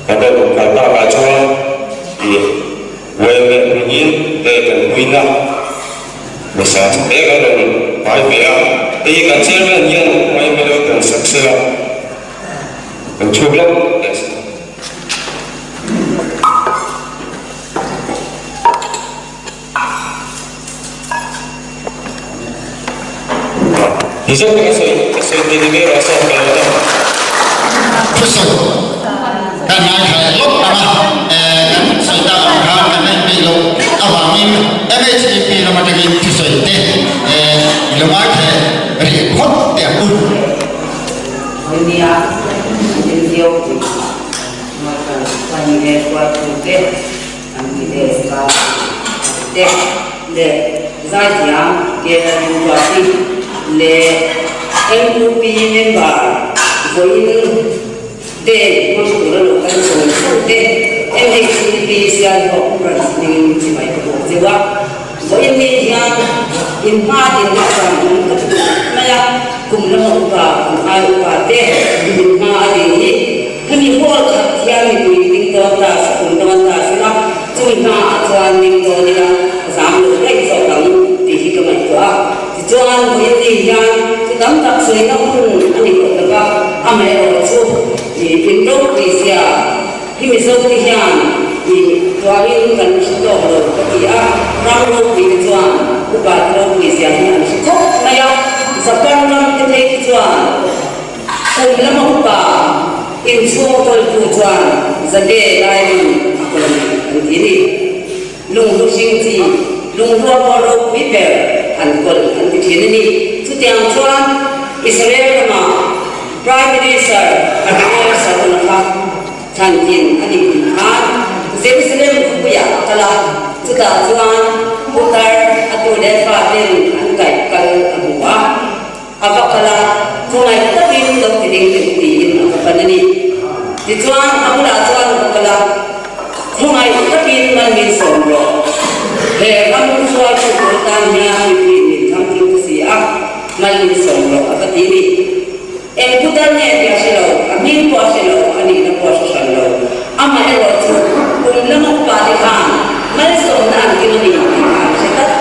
Ka dawt kal takah chuan ih uaim leh hmingin te kan puina hmasa mek a rawn pai ve a, hei hi kan chairman hian uaim hi lo tawn sak se la, kan chhuk lawk teh se. Ni zawk ka sawi ka sawi thei ni mai rawh sawm ka lo dam. Thusawi kan ngaithla leh lawk ang a, kan sawi tak ang khan kan la inpeih loh avangin MHEP lam atangin thusawi te i lo ngaithla rih phawt teh ang u. Nia, Indio te. An ti leh star te leh zaithiam Kelruati leh MUP member vawiin day hmang tura lo kal sawi fo te MHCP Sialhawk branch hmingin chibai ka bawk cheu a. Vawiin ni hian in hma din na avang in ka ti duh mai a, kum lama upa, kum ai upa te in hma a ding hi. chuan ding dawn ila ka zam lo daih zawk ang tih hi ka ngaihtuah a. Tichuan, vawiin hian thu tam tak sawina hun a ni tawh lova, amaherawhchu in ropui zia hi Mizote hian i tuarin kan hre tawk lo ka ti a, ram ropui te chuan upa te ropui zia hi an hre khawp mai a, Japan ram te phei khi chuan kum lama upa inchhung kawltu chuan zade laiman a kawl a ni an ti a ni. Lunghlu hring chi, lunghlua pawh ropui ber an kawl an ti thin a ni. Chutiang chuan Israel rama Prime Minister Ariel Sharon kha thlantlin a nih kum khan Jerusalem khawpuiah a kal a, chutah chuan putar a tu leh faten an kaih kal a hmu a, a va kal a, khawngaih takin lo ti ding teh u tiin a va pan a ni. Tichuan a bulah chuan a va kal a, Khawngaih takin man min sawm rawh. He ram hruaitu tur tan hian mipui min thlang tling ta si a, man min sawm rawh a va ti a ni. Eng putar nge tih a hre lo, a hming pawh a hre lo, a nihna pawh a hre hran lo. Amaherawhchu, kum lama upa te khan malsawmna an kim a ni tih kha an hre tlat.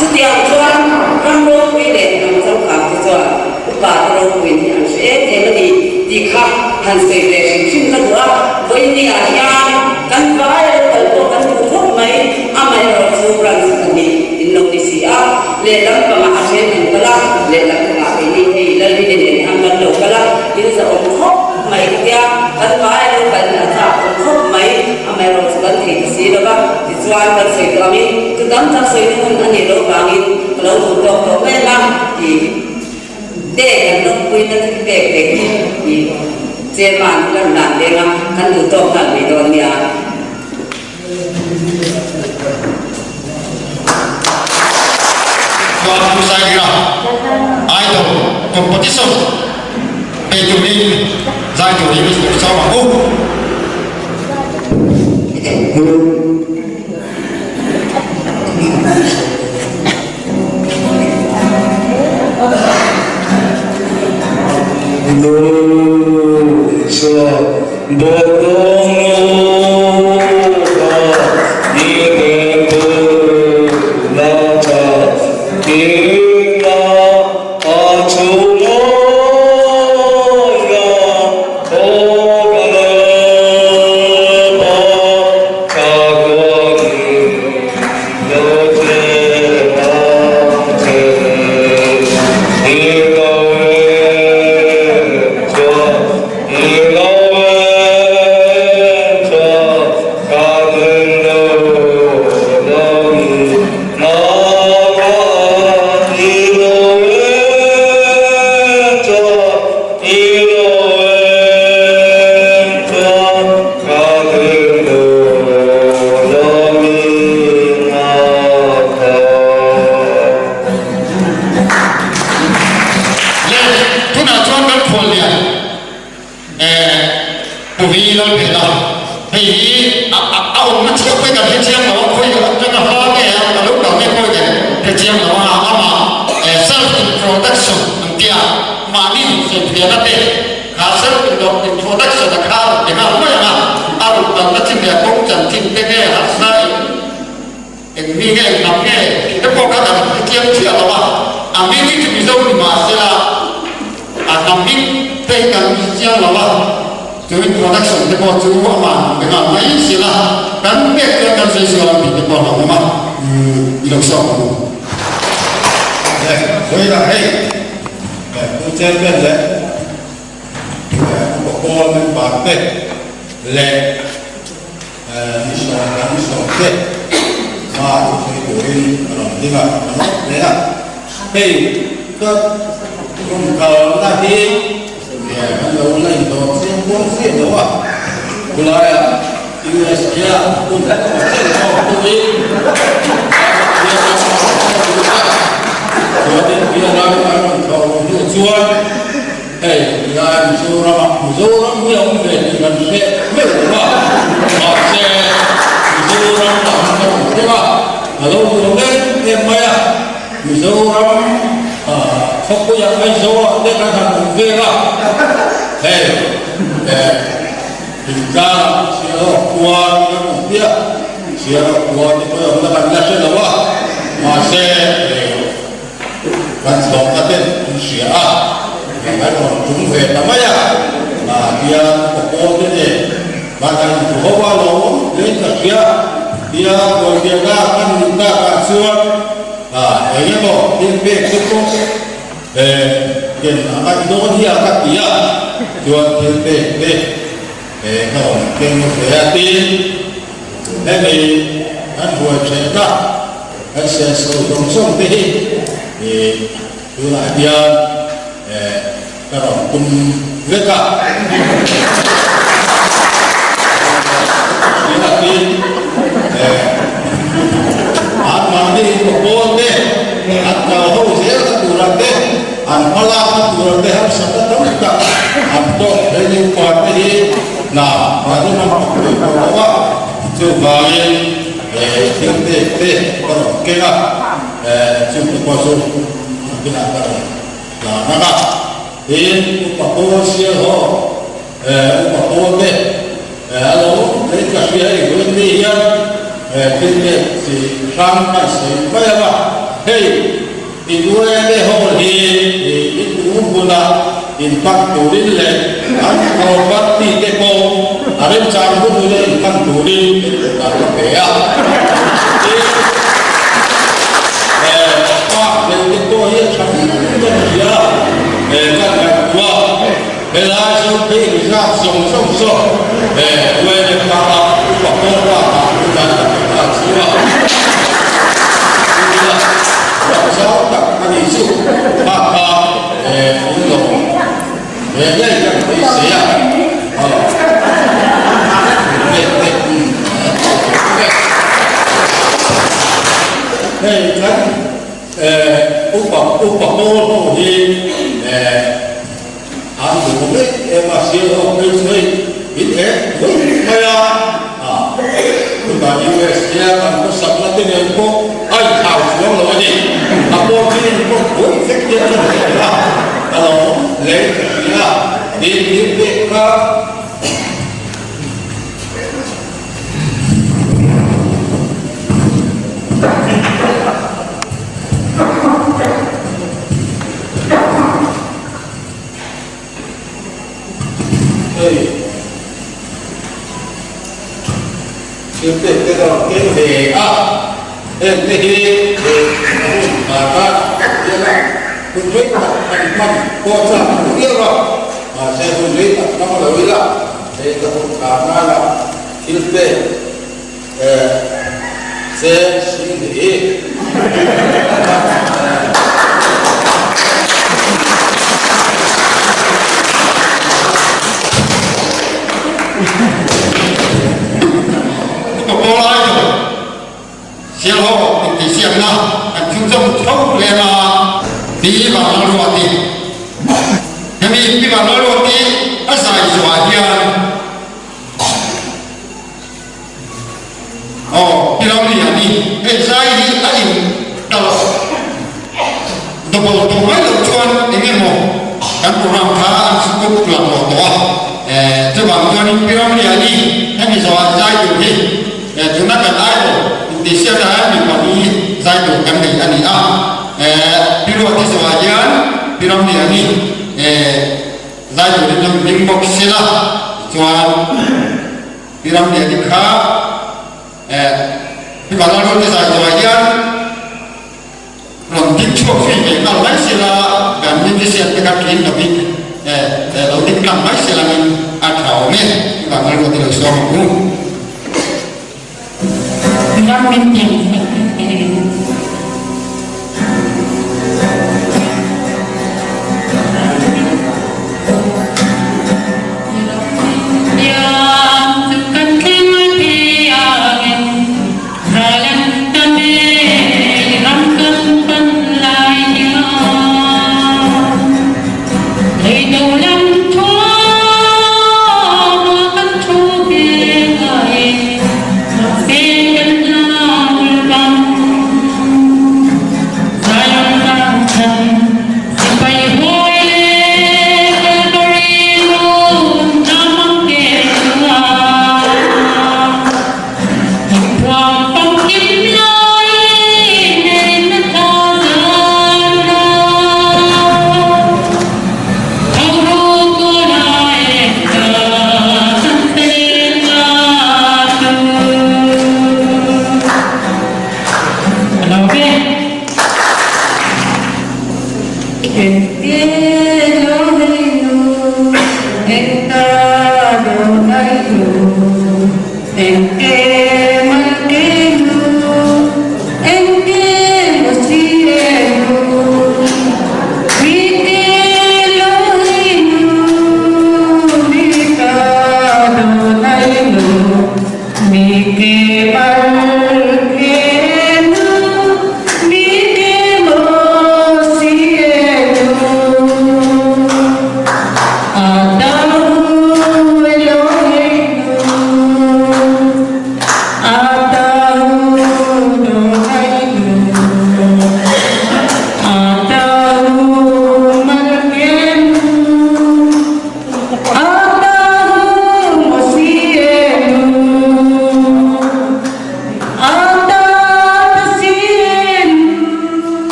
Chutiang chuan ram ropui leh hnam changkang te chuan upa te ropuiin hi an hre em em a ni tih kha han sawi ve hrim hrim ka duh a. Vawinia hian kan vai lo kal pawh kan duh khawp mai, amaherawhchu branch pahnih in lo ni si a, lehlam pangah a then an kal a, lehlam pangah keini hei Lalrini nen hian kan lo kal a, in zahawm khawp mai ka tia, kan vai lo kal hi a chak awm khawp mai, amaherawhchu kan thei ta si lo va, tichuan kan sawi tawh angin tu tam tak sawina hun a nih loh vangin ka lo duh tawk tawh mai ang a ti. Te kan lawmpuina thil pek te hi i chairman ka rawn dan leng a, kan duh tawk nghal mai dawn nia. Chuan Pu Sairira Idol Competition nei turin zai turin i lo chau ang u. Le, tunah chuan kan khual lian eh Pu Vi Lalphela hei hi a a a awmna chiah pawhin kan hre chiang lo a, khawi atanga hla nge a ka lo kal nge pawhin kan hre chiang lo a, amah eh self introduction an tia mahni insawifiahna te Kha self introduction a kha rawn ti nghal mai ang a, a ruk kalna chin leh a kawng chanchin te nge harsa in eng mi nge eng hnam nge tih te pawh kha kan hre chiang chiah lo a, a hming hi chu Mizo ni mah sela a hnam hming te hi kan hre chiang lo a, chu introduction te pawh chu amah han pe nghal mai sela kan pek chuan kan sawi sual ang tih te pawh a hlauhawm a, i lo sawm ang u. Vawilah hei. Pu Chairman leh Upa Pawl member te leh mi sawm kan mi sawm te hma chu sawi turin a rawn ding a, a lawm hle a. Hei ka rawn kalna hi kan lo la indawr chiang kual chiah lo a, khulaiah USA ah hun engemaw chen pawh hmuin Chuanin Vietnam an rawn thawh luh hnu chuan hei tilai Mizoram ah Mizoram hi a awm ve tih kan hre meuh lo a, mahse Mizoram lam ka rawn thleng a, a lo nuam em em mai a, Mizoram khawpuia Aizawl ah te kan han awm vel a, hei Inkarah Sialawk khua kan awm piah. Sial khua te pawh awmna kan la hre lo a, mahse kan thlawhna ten an hria a, kan rawn tum ve ta mai a, tiang upa pawl te nen kan han intu ho a lo awm hlein ka hria, tia Kawibiaka kan nih takah chuan eng emaw thil pek te pawh ken a ngaih dawn hi a ka ti a, chuan thil pek te ka rawn keng ve a tin. Hemi kan buai ṭhehna kan senso zawng zawng te hi tunah hian ka rawn tum vek a. Tihnakin anmahni pawl te an kal ho zelna tura te an hmalakna tura te harsatna tam tak an tawk thei nupa te hi hna mahni hman tak pui tawh lo a, chuvangin thil pek te ka rawn keng a, chungte pawh chu an pinah ka rawn hlan ang a, tin upa pawl sial ho upa pawl te a lo awm thei ka hria hei vawiin ni hian thil pek chi hrang kan sawi mai ang a, hei Inuele hall hi i tu hmuna inpan turin leh an property te pawh a remchang hun huna inpan turin kan la pe a. Tin, park deuh te pawh hi a tha viau kan hria a, kan ngaihtuah a, helai sawn phei rizap zawng zawng saw Uele park a upa pawl park ah kan la pe nghal chu a. Ram zau tak a nih chu kha kha in lo ve ngei kan beisei a. Hei kan upa upa pawl ho hi an duh em em a, sial ho phei chu hei in ek mai mai a. Chutah US hian an khawsakna te nen pawh a inthlau chuang lo a ni. A pawl chu in pawh buai vek hian ka hmu thei a, ka lo awm hle in ka hria. Tin, thil pek kha Hei thil pek te ka rawn keng ve a, heng te hi a hun khat a, hian a hun rei tak kan hman pawh chak a ni viau a, mahse hun rei tak hmang lo ila hei ka hun khat nana thil pek che sing hi. Upa pawl ai chu Sialhaw intihsiakna kan chhunzawm tho lem a, Pi Vanlalruati. Hemi Pi Vanlalruati a zai zuah hian Aw, pi Ramlian hi hei zai hi a in kal double tawh mai loh chuan eng emaw kan program kha an sukuk lak lawh tawh a, chuvang chuanin pi Ramlian hi hemi zawhah zai tur hi tuna kan idol intihsiakna hian mi pahnih hi zai tur kan nei a ni a, pi Ruati zawhah hian pi Ramlian hi zai turin lo inring bawk sela tichuan. Pi Ramliani kha eh Pi Vanlalruati zai tuah hian rawn ding chhuak zui ve nghal mai sela kan musician te kha tling lovin eh lo ding tlang mai sela angin a tha awm e Pi Vanlalruati lo sawm ang u. Ram min teng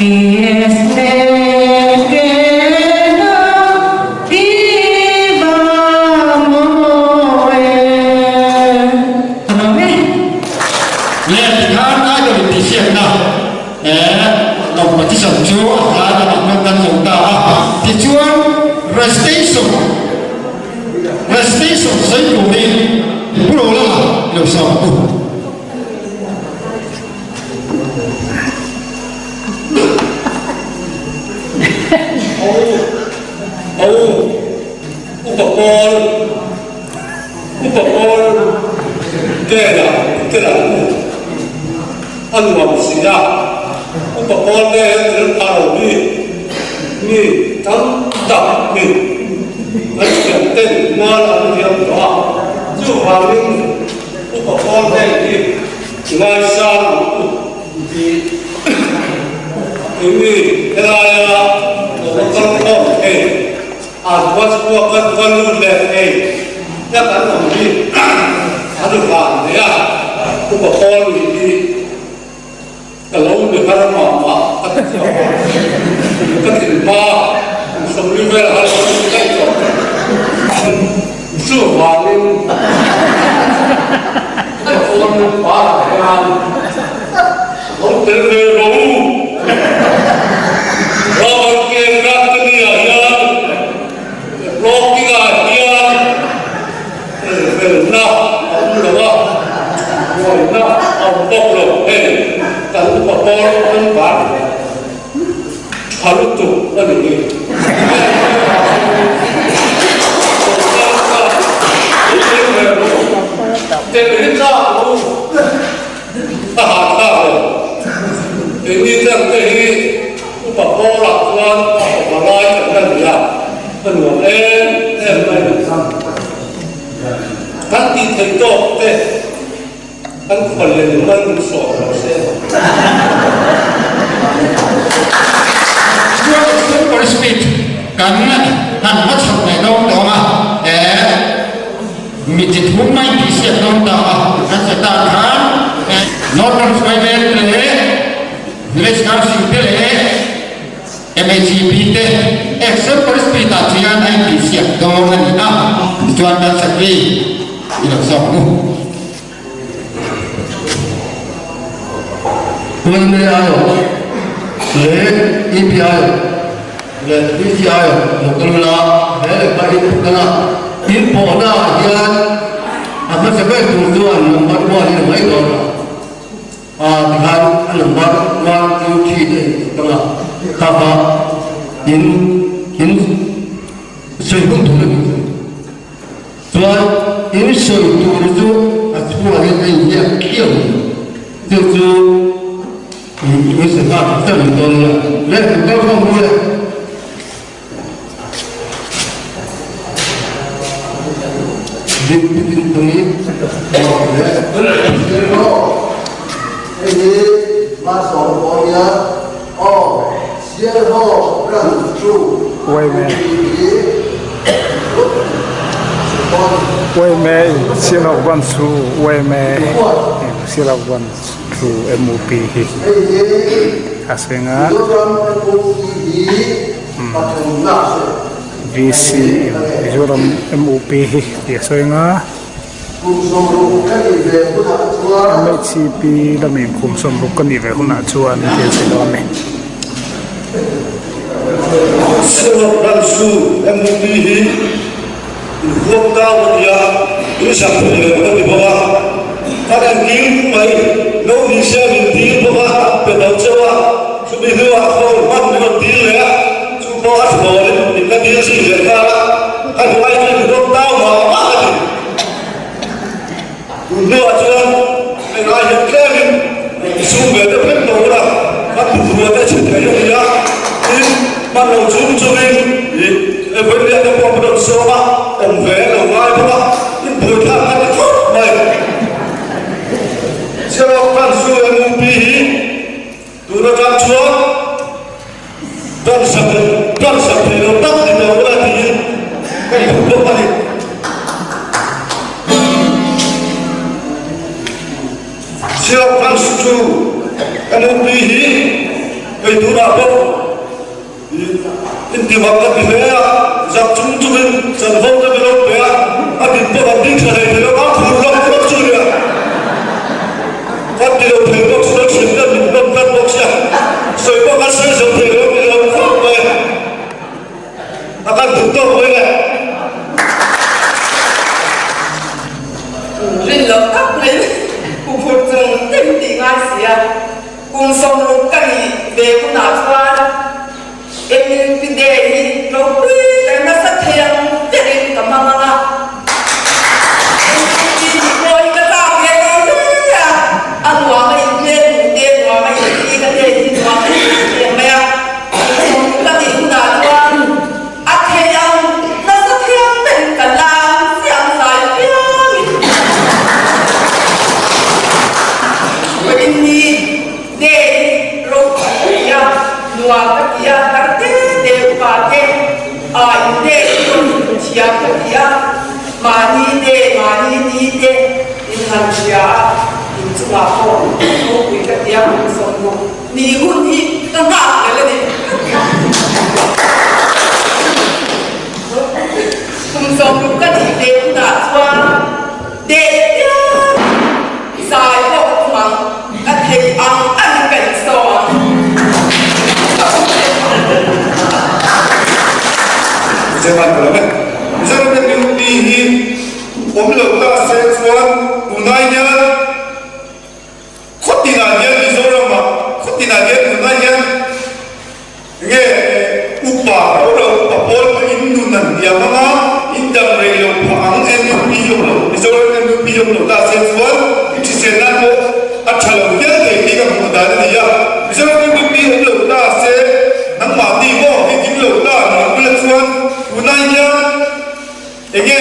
Leh tikhan idol intihsiakna competition chu a tlai lamah hman kan zo ta a, tichuan recitation recitation sawi turin Pu Rolanga lo sawm a. Au, upa pawl, upa pawl vel ah tel ang u, a nuam si a, upa pawl vel a tel pha lo hi mi tam tak mi an thiam ten mual an liam tawh a, chuvangin upa pawl vel hi Ngaisang ang u tih eng nge helaia lo va kal khawm thei an va chhuak an va lut leh thei na kan awm hi an van nei a, upa pawl nih hi ka lo ni har mah mah ka ti tawh a, ka thin hma kum 40 vel har lo ni daih tawh chuvangin Ka phone par ah hian lo tel ve rawh u. Rubber ken rat ka ni ah hian blocking ah hian tel felna a awm lo a, buaina a awm bawk lo. Hei kan upa pawl number tha lutuk a ni hi. Tel hi tlak lo a hah thlak lo. Keini tlak te hi upa pawlah chuan a awm a lai kan la ni a, a nuam em em mai. Kan tih theih tawk te. An khual leh nunal min sawm rawh se. Chuan Super Speed kan han hma chho leh dawn tawng a, eh mi chi thum mai tih hriat dawn ta a, kan che tan khan Northern Highland leh Village Council te leh MHEP te eh Super Speed ah chuan a intihsiak dawn a ni a, tichuan kan sakhi i lo zawk mu. Tunlai aiawh leh EPI leh DCI lo kal ula he lehkha hi thutna in pawhna ah hian a hmasa ber tur chuan number one in a mai dawn a, a tikhan a number one two three te in thut ang a, kha kha in in sawi hun tur a ni. Chuan in sawi tur chu a chhungah hian a inziak khiau a ni. Chu chu in sawi nghal tak tak mai dawn nia. Le, kan kal khawm ru le. Dik dik in tui maw le. Hei hi Masawm pawh a nia aw Sialhawk branch chu Yma in Sialhawk branch chu yma in Sialhawk branch chu MUP hi a seng a VC in Mizoram MUP hi tih a sawi ang a. MHCP lamin kum 60 ka nih ve hunah chuan thil sawi dawn a ni. Silver Branch MUP hi inhuam tau a ni a, in sak thei lo ka ti bawk a, kan engkim mai lo ni se min dil bawk a, an pe lo cheu a, chumi hnuah phone hman min rawn dil leh a, chu pawh a thlawnin min la dil zui leh nghal a, ka hnuai chu inhuam tau mah mah a ni. Tun hnuah chuan hei lai hian tlemin i sum ve deuh hlek tawh ula, kan bungrua te chhe thei a ni a, tin hman lo chung chungin i Evangelia te pawh an rawn sawm a, awm ve an lo ngai bawk a, in buaithlak kha ni khawp mai. Sialawk khan Zu MUP hi tun atang chuan dan sak dan sak thei lo tak ni tawh ula tiin ka inhmu bawk a ni. Sialawk khan Zu MUP hi. Hei tunah pawh intimak ka ti hle a, zak chung chungin chanvo te ka lo pe a, a din pawh kan ding tha hlei thei lo, a phur lawk lawk chu nia. Kan ti lo thei bawk si lo, hrim hian min nawm tlat bawk sia, sawi pawh kan sawi zo thei lo, ti lo khawp mai. A kan duh tawk mai le. Rin loh tak mai huphurh chung tem tih ngai si a. Kum 60 ka nih ve hunah chuan MUP Day hi ropui tak nasa thei ang berin ka hmang ang a. MUP nih pawh hi ka chak ve lo hle a, a nuam a inhmel duh te, nuam a inti ka te hi nuam a inti em mai a. Kum 60 ka nih hunah chuan a thei ang nasa thei ang berin ka lam chiang zai piangin. Vawiinni day hi ropui a, nuam ka ti a, tar te te upa te a in day hi rawn hmu thiam ka ti a, mahni day mahni ni te in han hria a, in chungah pawh ropui ka ti a, kum 60 ni hun hi ka nghak hlel a ni. Kum 60 ka nih ve hunah chuan day piang Zai pawh ka tum ang, ka thei ang ang ka insaw ang. Mizoram ka lo e. Mizoram MUP hi awm lo ta se chuan tunai hian khawtinah hian Mizoramah khawtinah hian tunai hian Nge upa rau rau upa pawl pawh in nun an hniam ang a, in dam rei lo phah ang MUP hi awm lo, Mizoram MUP hi awm lo ta se chuan i hrisel nan pawh a tha lo hial thei tih ka hmuh dan a ni a. Mizoram MUP awm lo ta se nangmahni maw hi ding lo ta ni ang bula chuan tunai hian enge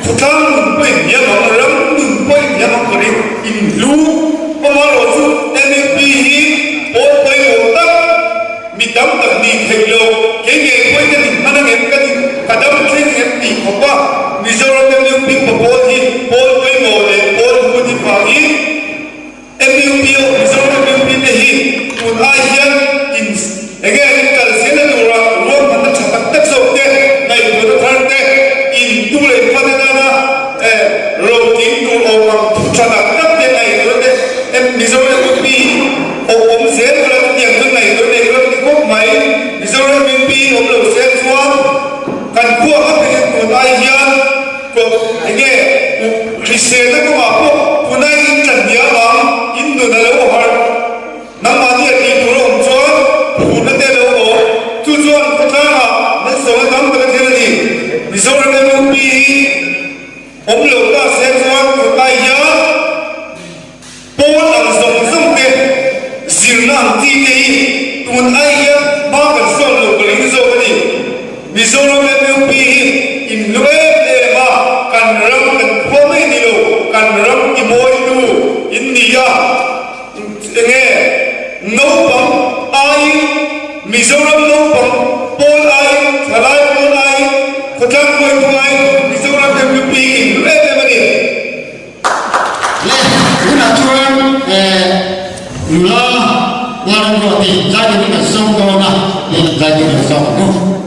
khawtlang nun pawh in hniam ang, ram nun pawh in hniam ang ka ring, in hlu amaherawh chu MUP hi pawl pawimawh tak mi tam tak nih theih lo, kei ngei pawhin ka nih hman angem ka nih ka dam thleng em tih khawp a Mizoram MUP upa pawl hi pawl pawimawh leh pawl hun hi vangin MUP aw Mizoram MUP te hi tun ai hian in enge in kal zelna tura ruahmanna tha tak tak zawk te, ngaihtuahna thar te, in tu leh in fate nana ro tling tur awm ang thu tha tak tak te ngaihtuahna te Mizoram MUP aw awm zel ula chutiang chuan ngaihtuahna nei ula ka ti khawp mai. Mizoram MUP awm lo se chuan kan khua kha phei tun ai hian Ko enge hriselna kawngah pawh tunai in tlan diam ang, in nun a lo harh. Nangmahni a tih tur a awm chuan phurna te a lo awm. Chu chuan khawtlangah malsawmna tam tak a thlen a ni. Mizoram MUP hi awm lo ta se chuan tunlai hian Pawl ang zawng zawng te, zirna ang chi te hi tun ai hian hma kan sawn lo ka ring zawk a ni. Mizoram MUP hi in hlu em em a, kan ram kan khua mai ni lo, kan ram ti mawitu in ni a, enge naupang aiin Mizoram naupang pawl aiin, thalai pawl aiin, khawtlang hruaitu aiin Mizoram MUP in hlu em em a ni. Le, tunah chuan nula Warren Ruati zai turin kan sawm dawn a, zai turin kan sawm ang u.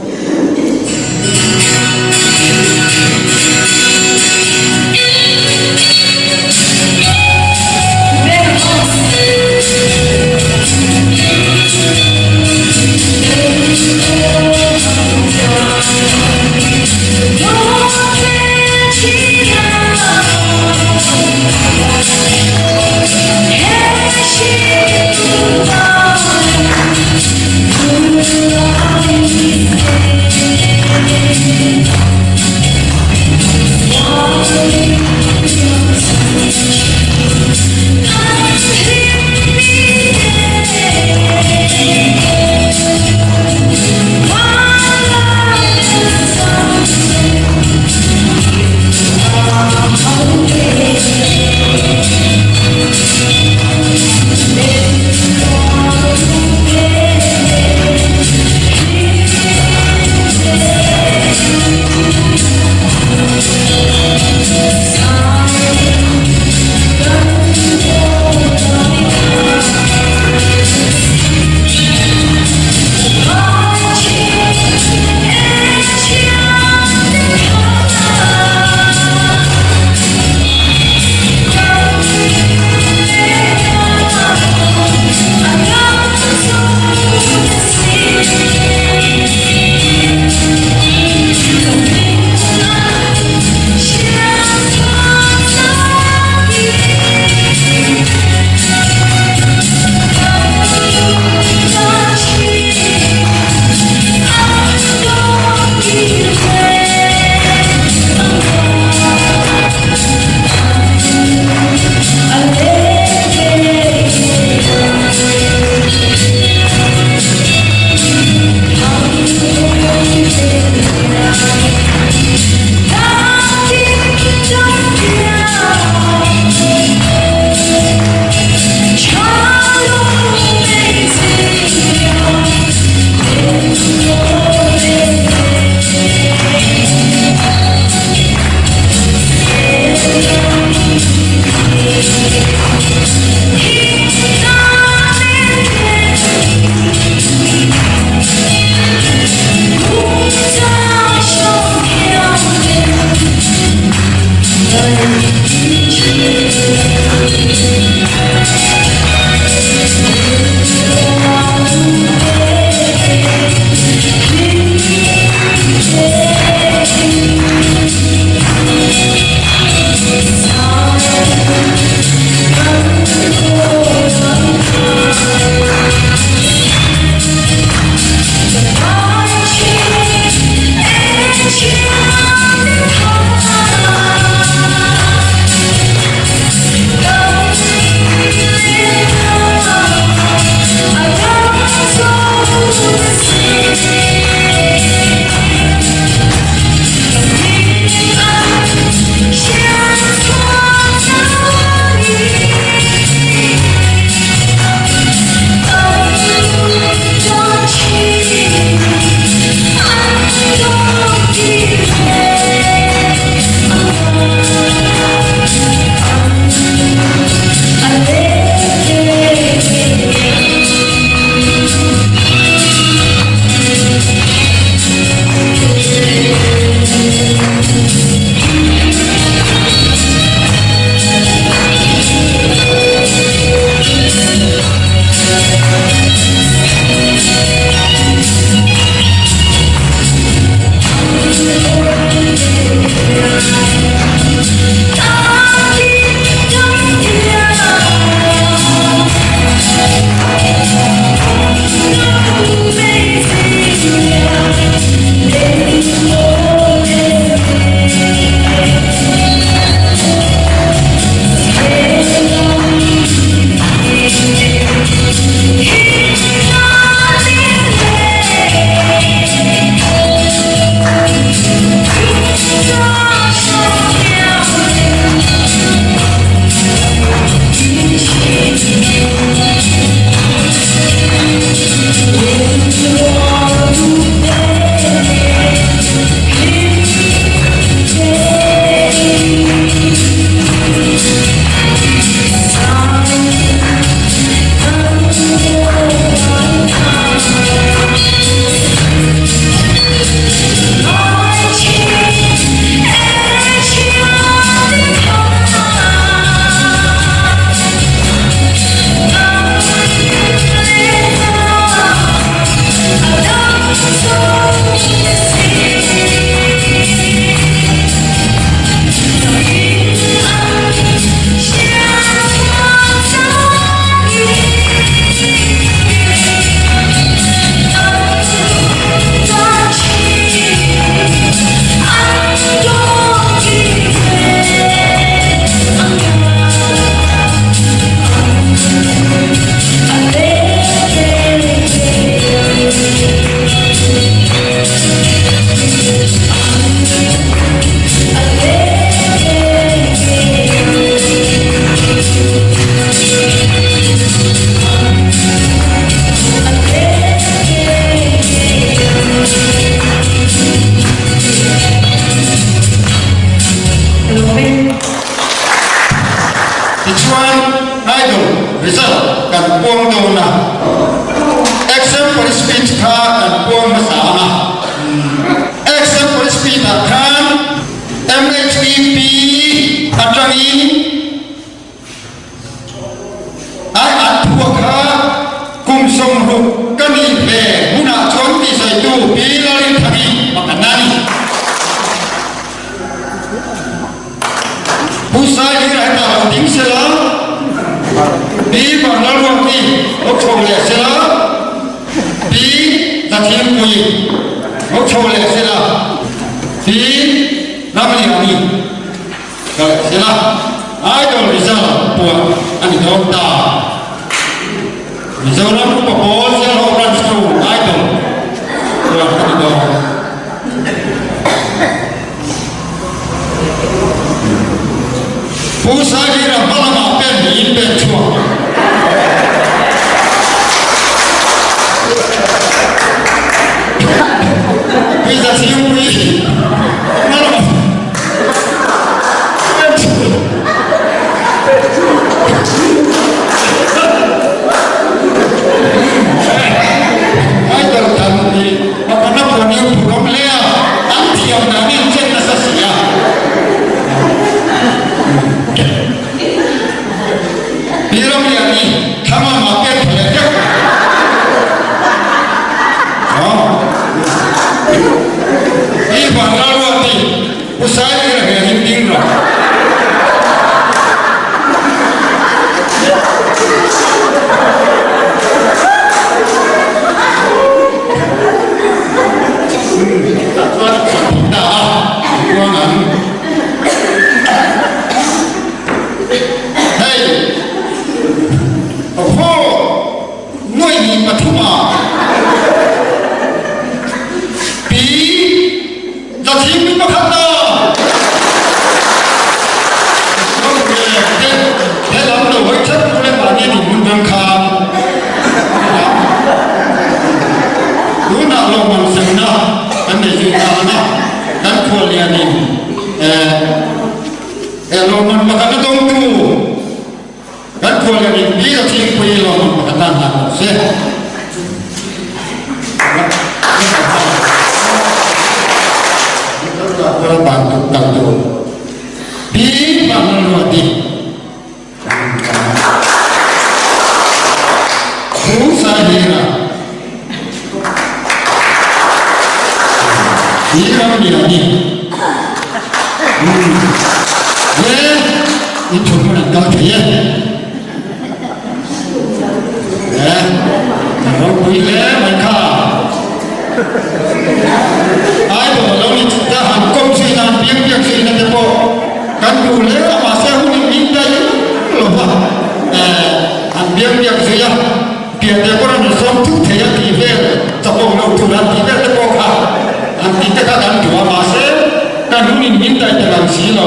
Sawmruk ka nih ve hunah chuan tih sawitu Pi Lalrinthami pakhatna a ni. Pu Saihlir a hetah lo ding sela, Pi Vanlalruati lo chho leh sela, Pi Zathingpui lo chho leh sela, Pi Ramliani lo leh sela, Idol result puah a ni dawn ta. Mizoram Upa Pawl Sialhawk Branch chu Idol puah a ni dawn. Pu Saihira hma lamah pen niin pen chhuak. Pi Zathingpui hma lamah pen chhuak. Idol kan nih Pakana pawh ni phurawm hle a, an thiam dan in chet nasa si a. Pi Ramliani thlang lamah pek tha leh deuh. Pi Vanlalruati Pu Sailira hian in ding rawh. Tah chuan a thi ta a, an kuang ang. Hei, awhaw, nuaih hnih pathumah pi Zathing pakhat na. He lam lo hawi that tu le mahni dinhmun bang kha tunah lawmman semna kan nei zui ta a, kan khuallian in lawmman pakhat a dawngtu kan khuallian in Pi Zathingpuii lawmman pakhat nan hlan rawh se. Pi Vanlalruati Pu Saihira Pi Ramliani Le in thut hmun an kal thei e. Le ropui hle mai kha. Idol lo ni ta han kawm zui nan biak biak zui na te pawh kan duh hle a mahse hun in min daih lo va han biak biak zui a pian te pawh an sawm thut thei a tih vel chapawh lo tur an tih vel te pawh kha an tih te kha kan duh a mahse kan hun in min daih tel ang si lo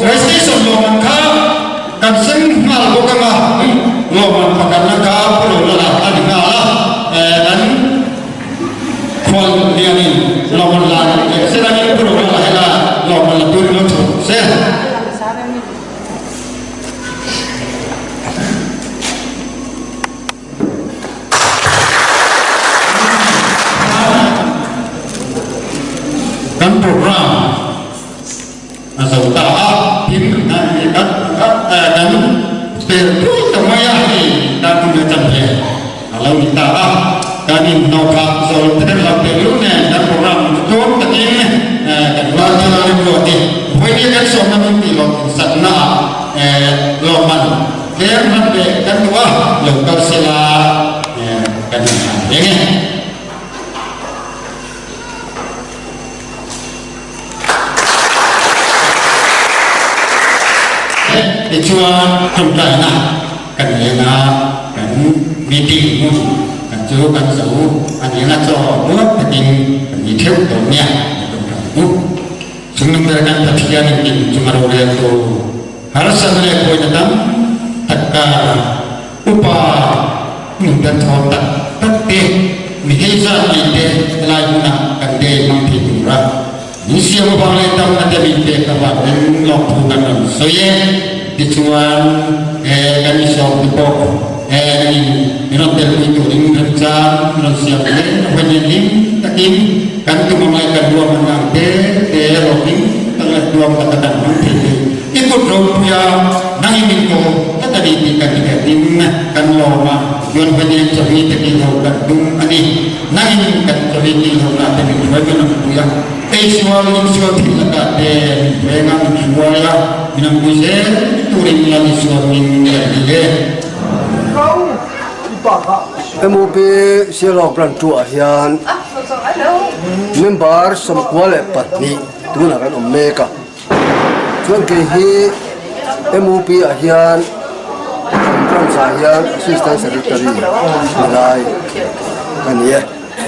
registration lawm ang kha kan sem nghal bawk anga lawm an pakhat na kha pu lo la a ni nghal a kan Khual lianin lawmman la leh selangin pu Ronald a hela lawmman la turin lo chhuak se. Kan program a zo ta a, tin kan kan pel pui ta mai a, hei tan tum leh chan ve a lo ni ta a, kan inhnawh phah zawl ther lo teh lul nen kan program chu tlawm takin kan rual thil a rimruat i, vawinia kan sawmna min tih lawm insakna ah lawmman tlem hman leh kan duh a, lo kal sela kan inhlan reng e. Tichuan tawngtaina kan leng a, kan meeting hmun kan chu kan zo a ni anga chaw muang takin kan ni theuh dawn nia kan tawngtai ang u. Chungnung ber kan Pathian in tin chunga roreltu harsatna leh buaina tam tak kara Upa hmun kan thawn tak tak te, mi hei zat nei te helai hmunah kan dei hmang thei tur a, min siam avang leh damna te min pek avangin lawmthu kan rawn sawi e. Tichuan, he kan insawm te pawh he kan in min rawn telpui turin remchang min rawn siam hle avangin hlim takin kan tum ang leh kan ruahmanna ang te te rawkin tak leh tuam taka kan hmang thei thei. I kut ropuia nangin min ko tlat a ni tih kan. kan nghetin kan lawm a, chuan Pathian chawi te kil ho kan tum a ni. Nangin kan chawi kil ho lah te min hruai kan awm pui a, eisual insual thil lakah te min veng a, min hruai a, min awm pui zel turin Lal Isua hming kan ti e. MUP Sialawk Branch 2 ah hian member 92 tunah kan awm mek a. Chuan kei hi MUP ah hian branch ah hian assistant secretary ni lai a ni e.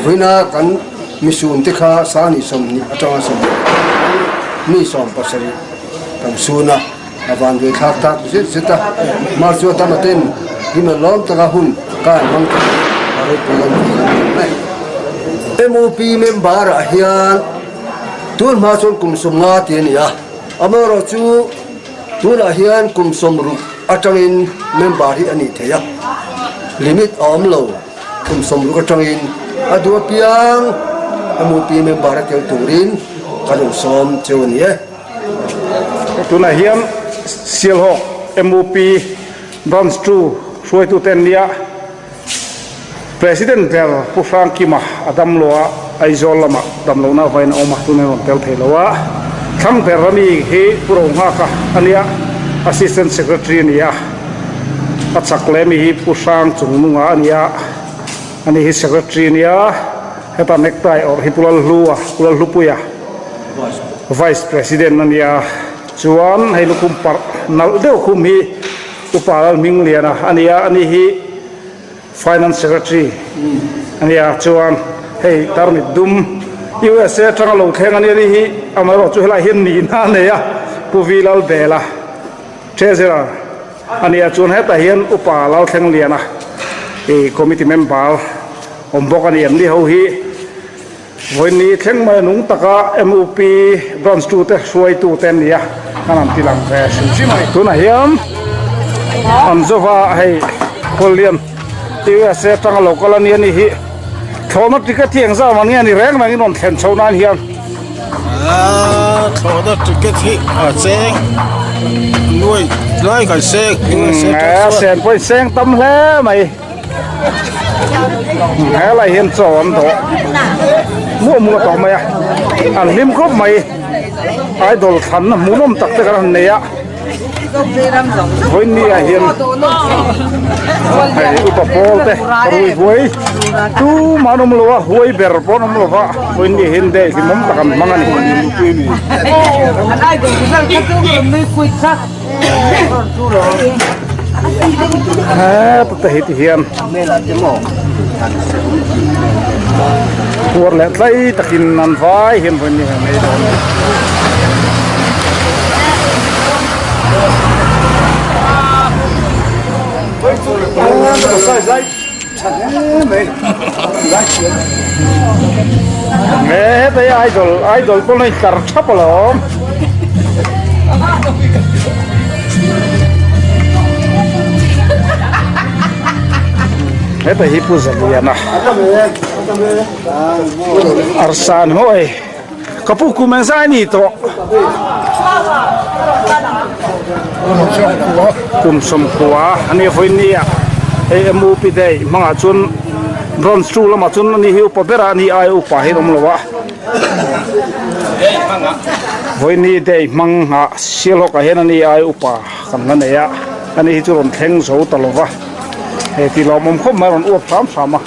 Vawiina kan misun te kha sani 20 atanga 20 mi 70 kan sun a, a van ve thlak tak zet zet a. March chu a tam aten hlim a lawm taka hun ka an hmang ta a ropui a ni kan ti mai. MUP member ah hian. Tun hma chuan kum 50 ti a ni a, amaherawhchu tunah hian kum 60 atangin member hi a nih theih a, limit a awm lo, kum 60 atangin a duh apiang MUP member a tel turin kan rawn sawm cheu a ni e. Tunah hian Sialhawk MUP Branch 2 hruaitute an nia. President ber Pu Hrangkima a damlo a, Aizawl lamah damlohna vawiin a awm a, tunah rawn tel thei lo a. Thlang ber ami hi Pu Rohnghaka a nia, Assistant Secretary a ni a. A chak leh ami hi Pu Hrang Chungnunga a ni a, ani hi Secretary a ni a. Heta necktie awrh hi Pu Lalhlua, Pu Lalhlupuia, Vice President a ni a. Chuan hei lukhum parh nalh deuh khum hi Upa Lalhmingliana a ni a, ani hi Finance Secretary a ni a, chuan hei tarmit dum USA atanga lo thleng a ni a ni hi amaherawh chu helaiah hian nihna a nei a, Pu V Lalbela Treasurer a ni a, chuan hetah hian Upa Lalthlengliana ih Committee Member awm bawk a ni, an ni ho hi. Vawiin thleng mai a nung taka MUP branch 2 te hruaitu te an ni a, an han ti lang ve hrim hrim a ni. Tunah hian an zova hei Khuallian USA atanga lo kal a ni a ni hi thlawhna ticket hi engzah man nge a ni reng rengin rawn thlen chhoh nan hian. Aaa thlawhna ticket hi a cheng nuai lai kan seng USA atang chuan. Sen pawhin seng tam hle mai. Helai hian chaw an dawh muah muah tawh mai a an hlim khawp mai idol thlanna hmuhnawm tak te kan han nei a vawiin ah hian hei upa pawl te rui huai tumah an awm lo a huai ber pawh an awm lo va vawiin ni hian day hlimawm tak an hmang a ni. Heta hi ti hian puar leh tlai takin an vai hian vawiin ni hian ei dawn a ni. Heta hi idol idol pawh an intlar thap alawm. Heta hi Pu Zaliana arsa ni maw ei ka pu kum engzai ni tawh kum 90 ania vawiin nia hei MUP day hmangah chuan bronze 2 lamah chuan ani hi upa berah ani aia upa hi an awm lo a. Vawiini day hmang ah Sialhawk ah hian ani ai upa kan la nei a, ani hi chu rawn thleng zo ta lo va, hei ti lawmawm khawp mai a rawn uap hram hram a.